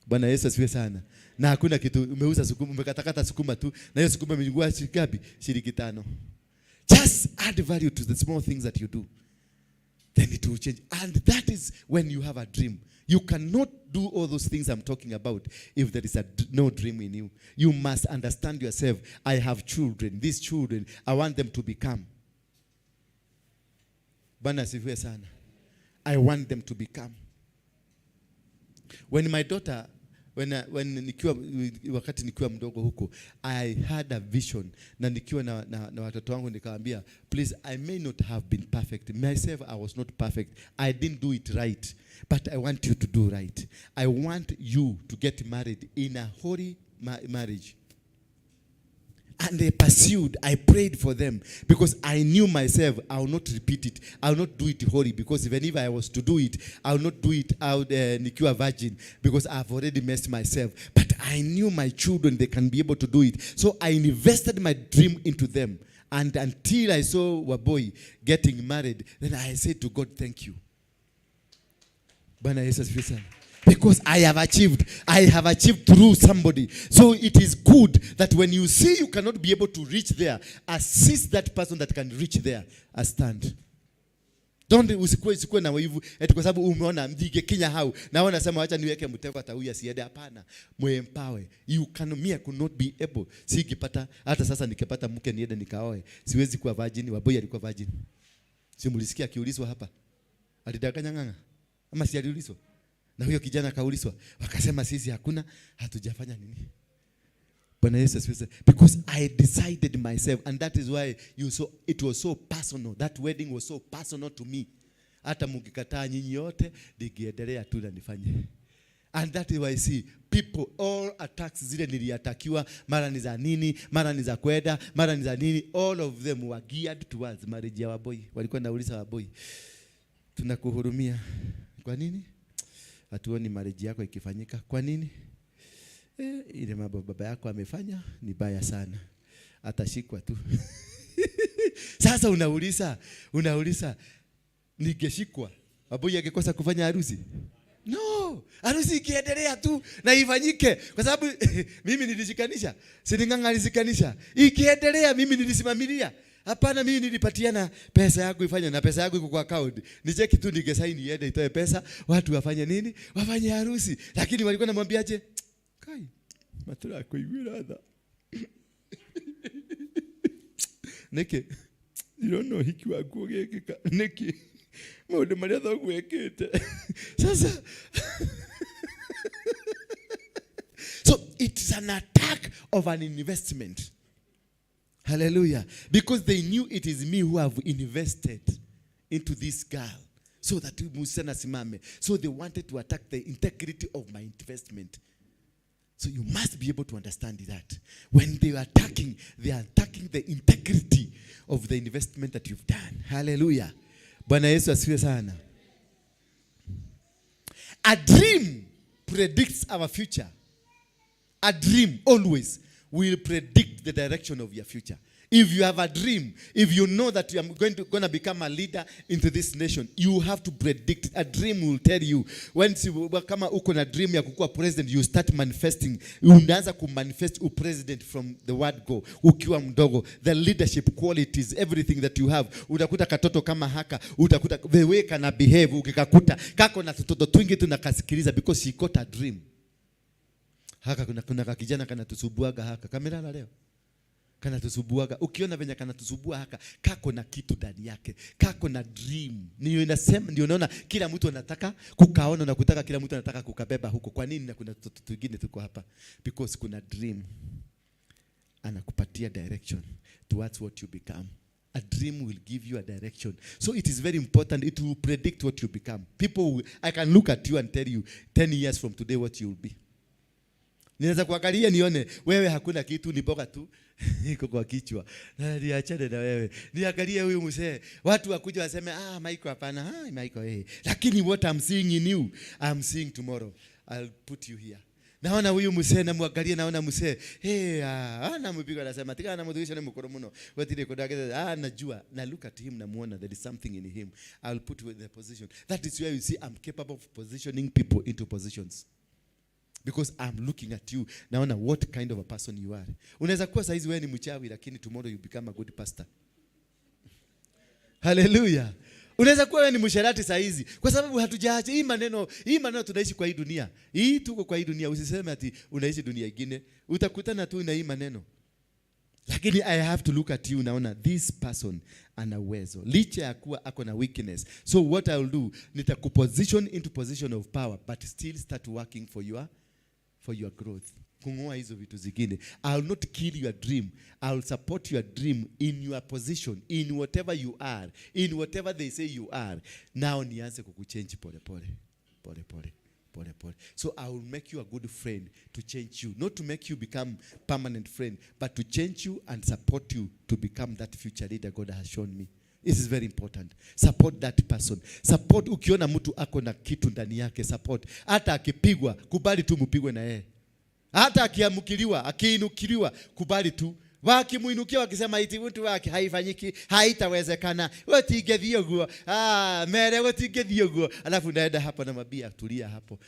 Bwana Yesu asifiwe sana. Na hakuna kitu umeuza sukuma, umekatakata sukuma tu, na hiyo sukuma imechukua shilingi ngapi? Shilingi 5. Just add value to the small things that you do. Then it will change. And that is when you have a dream. You cannot do all those things I'm talking about if there is no dream in you. You must understand yourself. I have children. These children, I want them to become. Bwana asifiwe sana. I want them to become. When my daughter, when nikiwa, wakati nikiwa mdogo huko, I had a vision na nikiwa na watoto wangu nikawaambia, "Please, I may not have been perfect myself. I was not perfect. I didn't do it right, but I want you to do right. I want you to get married in a holy marriage." And they pursued. I prayed for them because I knew myself, I will not repeat it. I will not do it holy because even if I was to do it, I will not do it out nikiwa virgin because I've already messed myself. But I knew my children, they can be able to do it. So I invested my dream into them. And until I saw Waboi getting married, then I said to God, "Thank you." Bwana Yesu asifiwe sana. Because I have achieved through somebody. So it is good that when you see you cannot be able to reach there, assist that person that can reach there. A stand. Don't usikuwe na wivu eti kwa sababu umeona ndingekinya hau na wewe unasema, "Acha niweke mtego hata huyu asiende." Hapana, muempower. You can me I could not be able. Singepata hata sasa nikipata mke niende nikaoe. Siwezi kuwa virgin. Waboi alikuwa virgin. Si mlisikia akiulizwa hapa? Alidanganya Ng'ang'a? Ama si aliulizwa? Na huyo kijana akaulizwa, wakasema sisi hakuna, hatujafanya nini. Bwana Yesu asifiwe. Because I decided myself, and that is why you saw it was so personal. That wedding was so personal to me. Hata mkikataa nyinyi yote, nikiendelea tu na nifanye. And that is why I see people, all attacks zile niliatakiwa, mara ni za nini, mara ni za kwenda, mara ni za nini, all of them were geared towards marriage ya Waboi. Walikuwa nauliza Waboi, "Tunakuhurumia. Kwa nini? Hatuoni marriage yako ikifanyika. Kwa nini? Ile mambo baba yako amefanya ni baya sana. Atashikwa tu." Sasa unauliza, ningeshikwa, Waboi angekosa kufanya harusi? No, harusi ikiendelea tu na ifanyike, kwa sababu mimi nilishikanisha, si ni Ng'ang'a alishikanisha. Ikiendelea, mimi nilisimamilia. Hapana, mimi nilipatiana pesa yangu ifanye, na pesa yangu iko kwa account. Ni cheki tu ningesaini iende itoe pesa, watu wafanye nini? Wafanye harusi. Lakini walikuwa namwambiaje? "Kai, matura kuiguira tha. Nĩkĩ? Ndĩrona ũhiki waku ũgĩkĩka. Nĩkĩ? Maũndũ marĩa thoguo ekĩte." Sasa so it's an attack of an investment. Hallelujah. Because they knew it is me who have invested into this girl so that msichana simame. So they wanted to attack the integrity of my investment. So you must be able to understand that. When they are attacking, they are attacking the integrity of the investment that you've done. Hallelujah. Bwana Yesu asifiwe sana. A dream predicts our future. A dream always will predict the direction of your future. If you have a dream, if you know that you are gonna become a leader into this nation, you have to predict. A dream will tell you. Once you, kama uko na dream ya kukuwa president, you start manifesting. Unaanza kumanifest u president from the word go. Ukiwa mdogo, the leadership qualities, everything that you have. Utakuta katoto kama haka, utakuta the way kana behave, ukikakuta kako na tutoto twingi tunakasikiliza because she got a dream. Haka kuna kakijana kanatusubuaga haka. Kamelala leo. Kanatusubuaga. Ukiona venye kanatusubua haka, kako na kitu ndani yake. Kako na dream. Ndio inasema, ndio unaona kila mtu anataka kukaona na kutaka kila mtu anataka kukabeba huko. Kwa nini? Na kuna tutoto twingine tuko hapa. Because kuna dream. Anakupatia direction towards what you become. A dream will give you a direction. So it is very important. It will predict what you become. I can look at you and tell you 10 years from today what you will be. Ninaweza kuangalia nione wewe hakuna kitu, ni boga tu iko kwa kichwa. Na niachane na wewe. Niangalie huyu mzee. Watu wakuja waseme, "Ah, Michael hapana, ah, Michael eh." Lakini what I'm seeing in you, I'm seeing tomorrow. I'll put you here. Naona huyu mzee, namwangalia, naona mzee. Hey, ah, nampiga anasema tigana na mudhuisha ni mkoro muno. Wetire kodage, ah, najua. Na look at him, namuona there is something in him. I'll put you in the position. That is where you see I'm capable of positioning people into positions. Because I'm looking at you, naona what kind of a person you are. Unaweza kuwa saizi wewe ni mchawi, lakini tomorrow you become a good pastor. Hallelujah. Unaweza kuwa wewe ni msherati saizi, kwa sababu hatujaacha hii maneno, hii maneno tunaishi kwa hii dunia. Hii tuko kwa hii dunia, usiseme ati unaishi dunia ingine. Utakutana tu na hii maneno. Lakini I have to look at you, naona this person ana uwezo. Licha ya kuwa ako na weakness. So what I will do, nitakuposition into position of power, but still start working for your growth. Kung'oa hizo vitu zingine. I will not kill your dream. I will support your dream in your position, in whatever you are, in whatever they say you are. Now nianze kukuchange pole pole, pole pole, pole pole. So I will make you a good friend to change you, not to make you become permanent friend, but to change you and support you to become that future leader God has shown me. This is very important. Support that person. Support, ukiona mtu ako na kitu ndani yake, support. Hata akipigwa, kubali tu mpigwe na yeye. Hata akiamkiliwa, akiinukiliwa, kubali tu. Wakimuinukia wakisema iti mtu wake haifanyiki, haitawezekana. Wetingethio guo. Ah, mere wetingethio guo. Alafu naenda hapa na mabia, tulia hapo.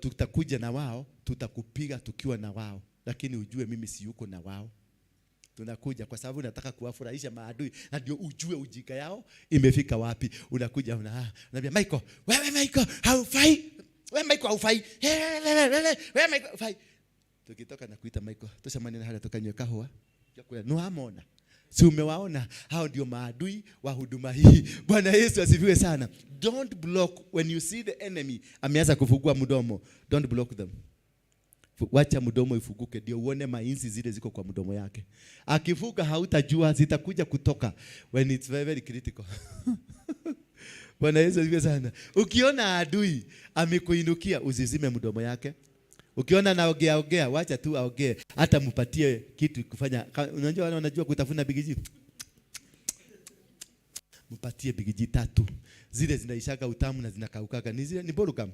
Tutakuja na wao, tutakupiga tukiwa na wao. Lakini ujue mimi si yuko na wao. Tunakuja kwa sababu nataka kuwafurahisha maadui, na ndio ujue ujinga yao imefika wapi. Unakuja unaambia Michael, wewe Michael haufai. Wewe Michael haufai. Wewe Michael haufai. Tukitoka na kuita Michael, tucemanie na haria tukanywe kahua. No amona. Si umewaona? Hao ndio maadui wa huduma hii. Bwana Yesu asifiwe sana. Don't block when you see the enemy ameanza kufungua mdomo. Don't block them. Wacha mdomo ifunguke ndio uone mainzi zile ziko kwa mdomo yake. Akifunga hautajua, zitakuja kutoka when it's very, very critical. Bwana Yesu asifiwe sana. Ukiona adui amekuinukia, usizime mdomo yake. Ukiona anaongea ongea, wacha tu aongee, hata mpatie kitu kufanya. Unajua wale wanajua kutafuna bigiji. Mpatie bigiji tatu. Zile zinaishaka utamu na zinakaukaka. Ni zile ni bubblegum.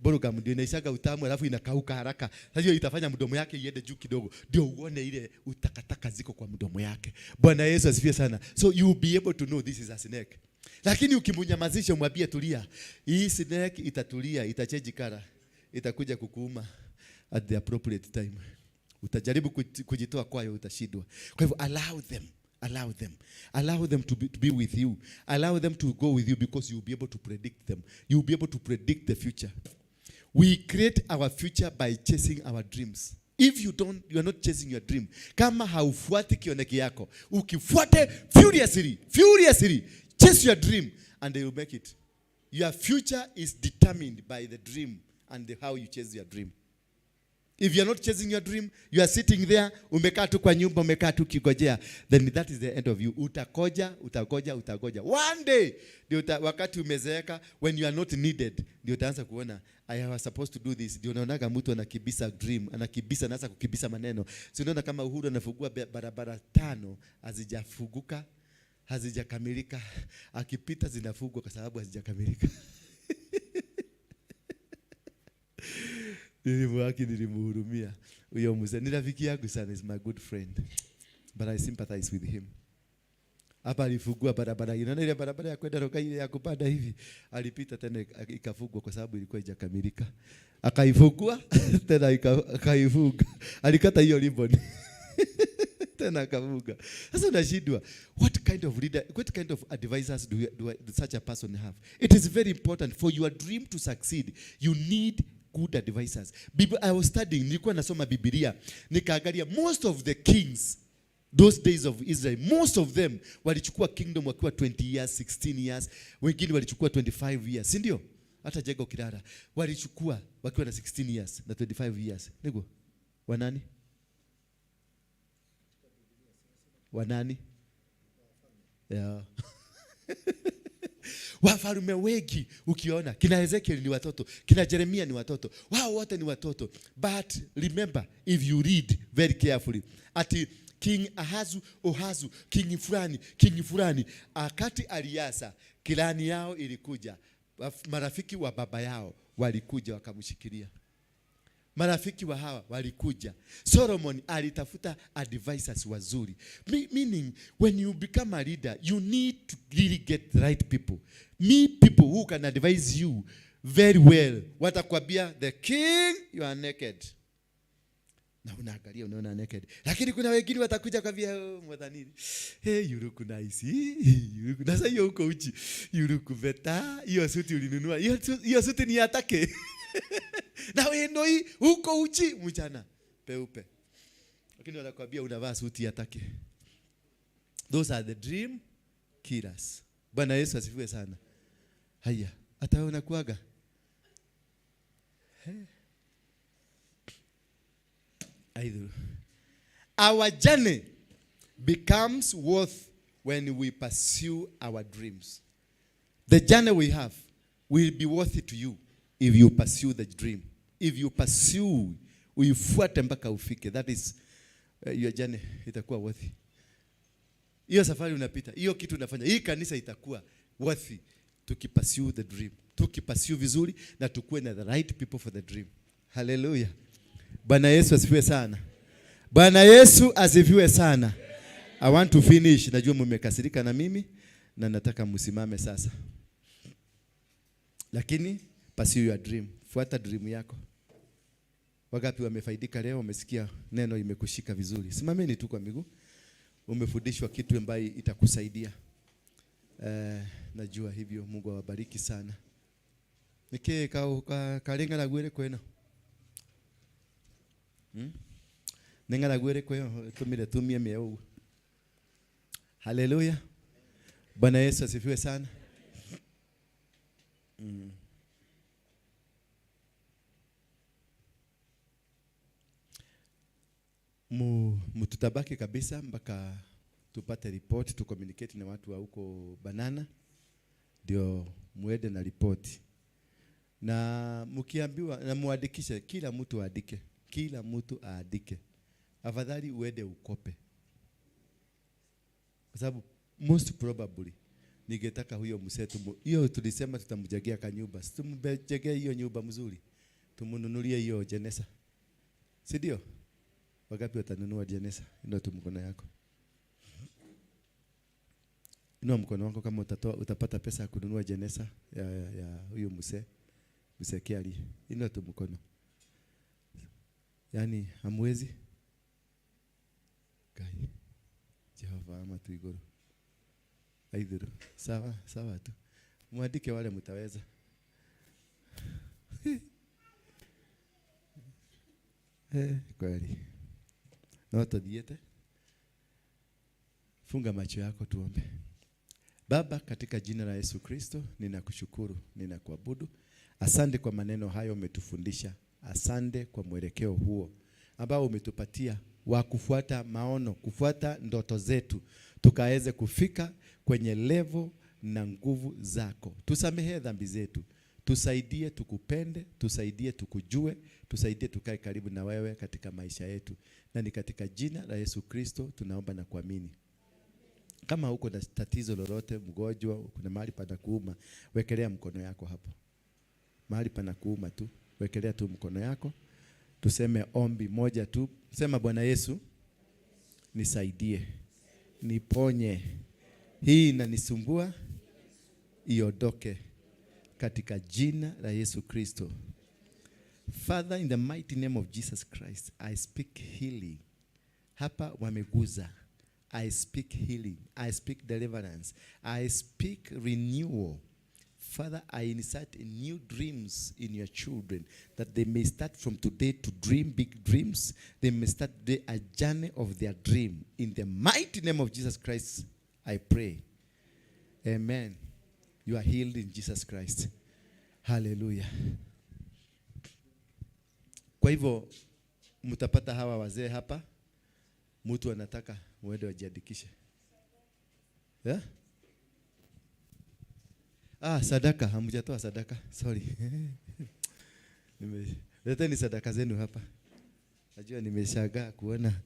Bubblegum ndio inaishaga utamu alafu inakauka haraka. Sasa hiyo itafanya mdomo yake iende juu kidogo, ndio uone ile utakataka ziko kwa mdomo yake. Bwana Yesu asifiwe sana. So you will be able to know this is a snake. Lakini ukimnyamazisha umwambie tulia, hii snake itatulia, itachange color, itakuja kukuuma at the appropriate time. Utajaribu kujitoa kwayo, utashindwa. Kwa hivyo allow them. Allow them. Allow them to be with you. Allow them to go with you because you'll be able to predict them. You'll be able to predict the future. We create our future by chasing our dreams. If you don't, you are not chasing your dream. Kama haufuati kioneki yako, ukifuate furiously, furiously, chase your dream and they will make it. Your future is determined by the dream and how you chase your dream. If you are not chasing your dream, you are sitting there, umekaa tu kwa nyumba, umekaa tu ukigojea, then that is the end of you. Utakoja, utagoja, utagoja. One day, ndio wakati umezeeka, when you are not needed, ndio utaanza kuona, I was supposed to do this. Ndio unaonaga mtu anakibisa dream, anakibisa, anaanza kukibisa maneno. Si unaona kama Uhuru anafungua barabara 5, hazijafunguka, hazijakamilika. Akipita zinafungwa kwa sababu hazijakamilika. Nilimwaki, nilimhurumia huyo mzee. Ni rafiki yangu sana, is my good friend. But I sympathize with him. Hapa alifungua barabara. Unaona ile barabara ya kwenda Rongai ile ya kupanda hivi, alipita tena ikafungwa kwa sababu ilikuwa haijakamilika. Akaifungua tena akaifunga. Alikata hiyo ribbon. Tena akafunga. Sasa unashindwa, what kind of leader, what kind of advisors do such a person have? It is very important for your dream to succeed. You need good advisors. I was studying, nilikuwa nasoma Biblia, nikaangalia most of the kings those days of Israel, most of them walichukua kingdom wakiwa 20 years, 16 years, wengine walichukua 25 years, si ndio? Hata Jego Kirara walichukua wakiwa na 16 years na 25 years. Niko wanani? Wanani? Yeah. Wafalme wengi ukiona kina Ezekiel ni watoto, kina Jeremia ni watoto, wao wote ni watoto. But remember, if you read very carefully, ati King Ahazu, Ohazu, King fulani, King fulani, akati aliasa, kilani yao ilikuja, marafiki wa baba yao walikuja wakamshikilia. Marafiki wa hawa walikuja. Solomon alitafuta advisors wazuri. Meaning when you become a leader, you need to really get the right people. Meet people who can advise you very well. Watakwambia, the king, you are naked. Na unaangalia unaona naked. Lakini kuna wengine watakuja kwambia, oh, mwadhanini. Hey, you look nice. You look, na sasa hiyo uko uchi. You look better. Hiyo suti ulinunua. Hiyo suti ni atake. Na wewe ndio uko uchi mchana peupe. Lakini wanakuambia unavaa suti atake. Those are the dream killers. Bwana Yesu asifiwe sana. Haya, hata wewe unakuaga? Hey. Either. Our journey becomes worth when we pursue our dreams. The journey we have will be worth it to you if you pursue the dream. If you pursue, uifuate mpaka ufike. That is your journey itakuwa worthy. Hiyo safari unapita, hiyo kitu unafanya, hii kanisa itakuwa worthy tukipursue the dream. Tukipursue vizuri na tukuwe na the right people for the dream. Hallelujah. Bwana Yesu asifiwe sana. Bwana Yesu asifiwe sana. I want to finish. Najua mmekasirika na mimi na nataka msimame sasa. Lakini pursue your dream. Fuata dream yako. Wangapi wamefaidika leo? Wamesikia neno imekushika vizuri. Simameni tu kwa miguu. Umefundishwa kitu ambaye itakusaidia. Najua hivyo. Mungu awabariki sana. Niki karenga na gwere kweno. Nengara gwere kweno tumire tumie mieu. Haleluya. Bwana Yesu asifiwe sana. Mtutabaki kabisa mpaka tupate report, tu communicate na watu wa huko Banana ndio muende na report. Na mkiambiwa na muandikishe, kila mtu aandike, kila mtu aandike. Afadhali uende ukope. Kwa sababu most probably ningetaka huyo mzee hiyo tulisema tutamjengea kanyumba. Si tumjengee hiyo nyumba mzuri. Tumununulie hiyo jeneza. Si ndio? Wangapi watanunua jeneza? Inua tu mkono yako. Inua mkono wako kama utapata pesa ya kununua jeneza ya huyo mzee. Mzee Kiari. Inua tu mkono. Yaani hamwezi? Kai. Jehova ama tu iguru. Aidhuru. Sawa, sawa tu. Muandike wale mtaweza. Kweli. Na tuthiete. Funga macho yako tuombe. Baba, katika jina la Yesu Kristo, ninakushukuru, ninakuabudu. Asante kwa maneno hayo umetufundisha. Asante kwa mwelekeo huo ambao umetupatia wa kufuata maono, kufuata ndoto zetu, tukaweze kufika kwenye level na nguvu zako. Tusamehe dhambi zetu. Tusaidie tukupende, tusaidie tukujue, tusaidie tukae karibu na wewe katika maisha yetu. Na ni katika jina la Yesu Kristo tunaomba na kuamini. Kama uko na tatizo lolote, mgonjwa, kuna mahali panakuuma, wekelea mkono yako hapo. Mahali panakuuma tu, wekelea tu mkono yako. Tuseme ombi moja tu. Sema, Bwana Yesu, Nisaidie, niponye. Hii inanisumbua, iondoke katika jina la Yesu Kristo. Father, in the mighty name of Jesus Christ, I speak healing. Hapa wameguza. I speak healing. I speak deliverance. I speak renewal. Father, I insert new dreams in your children that they may start from today to dream big dreams. They may start today a journey of their dream. In the mighty name of Jesus Christ, I pray. Amen. You are healed in Jesus Christ. Hallelujah. Kwa hivyo mtapata hawa wazee hapa, mtu anataka muende wajiandikishe. Yeah? Ah, sadaka, hamjatoa sadaka. Sorry. Leteni sadaka zenu hapa. Najua nimeshangaa kuona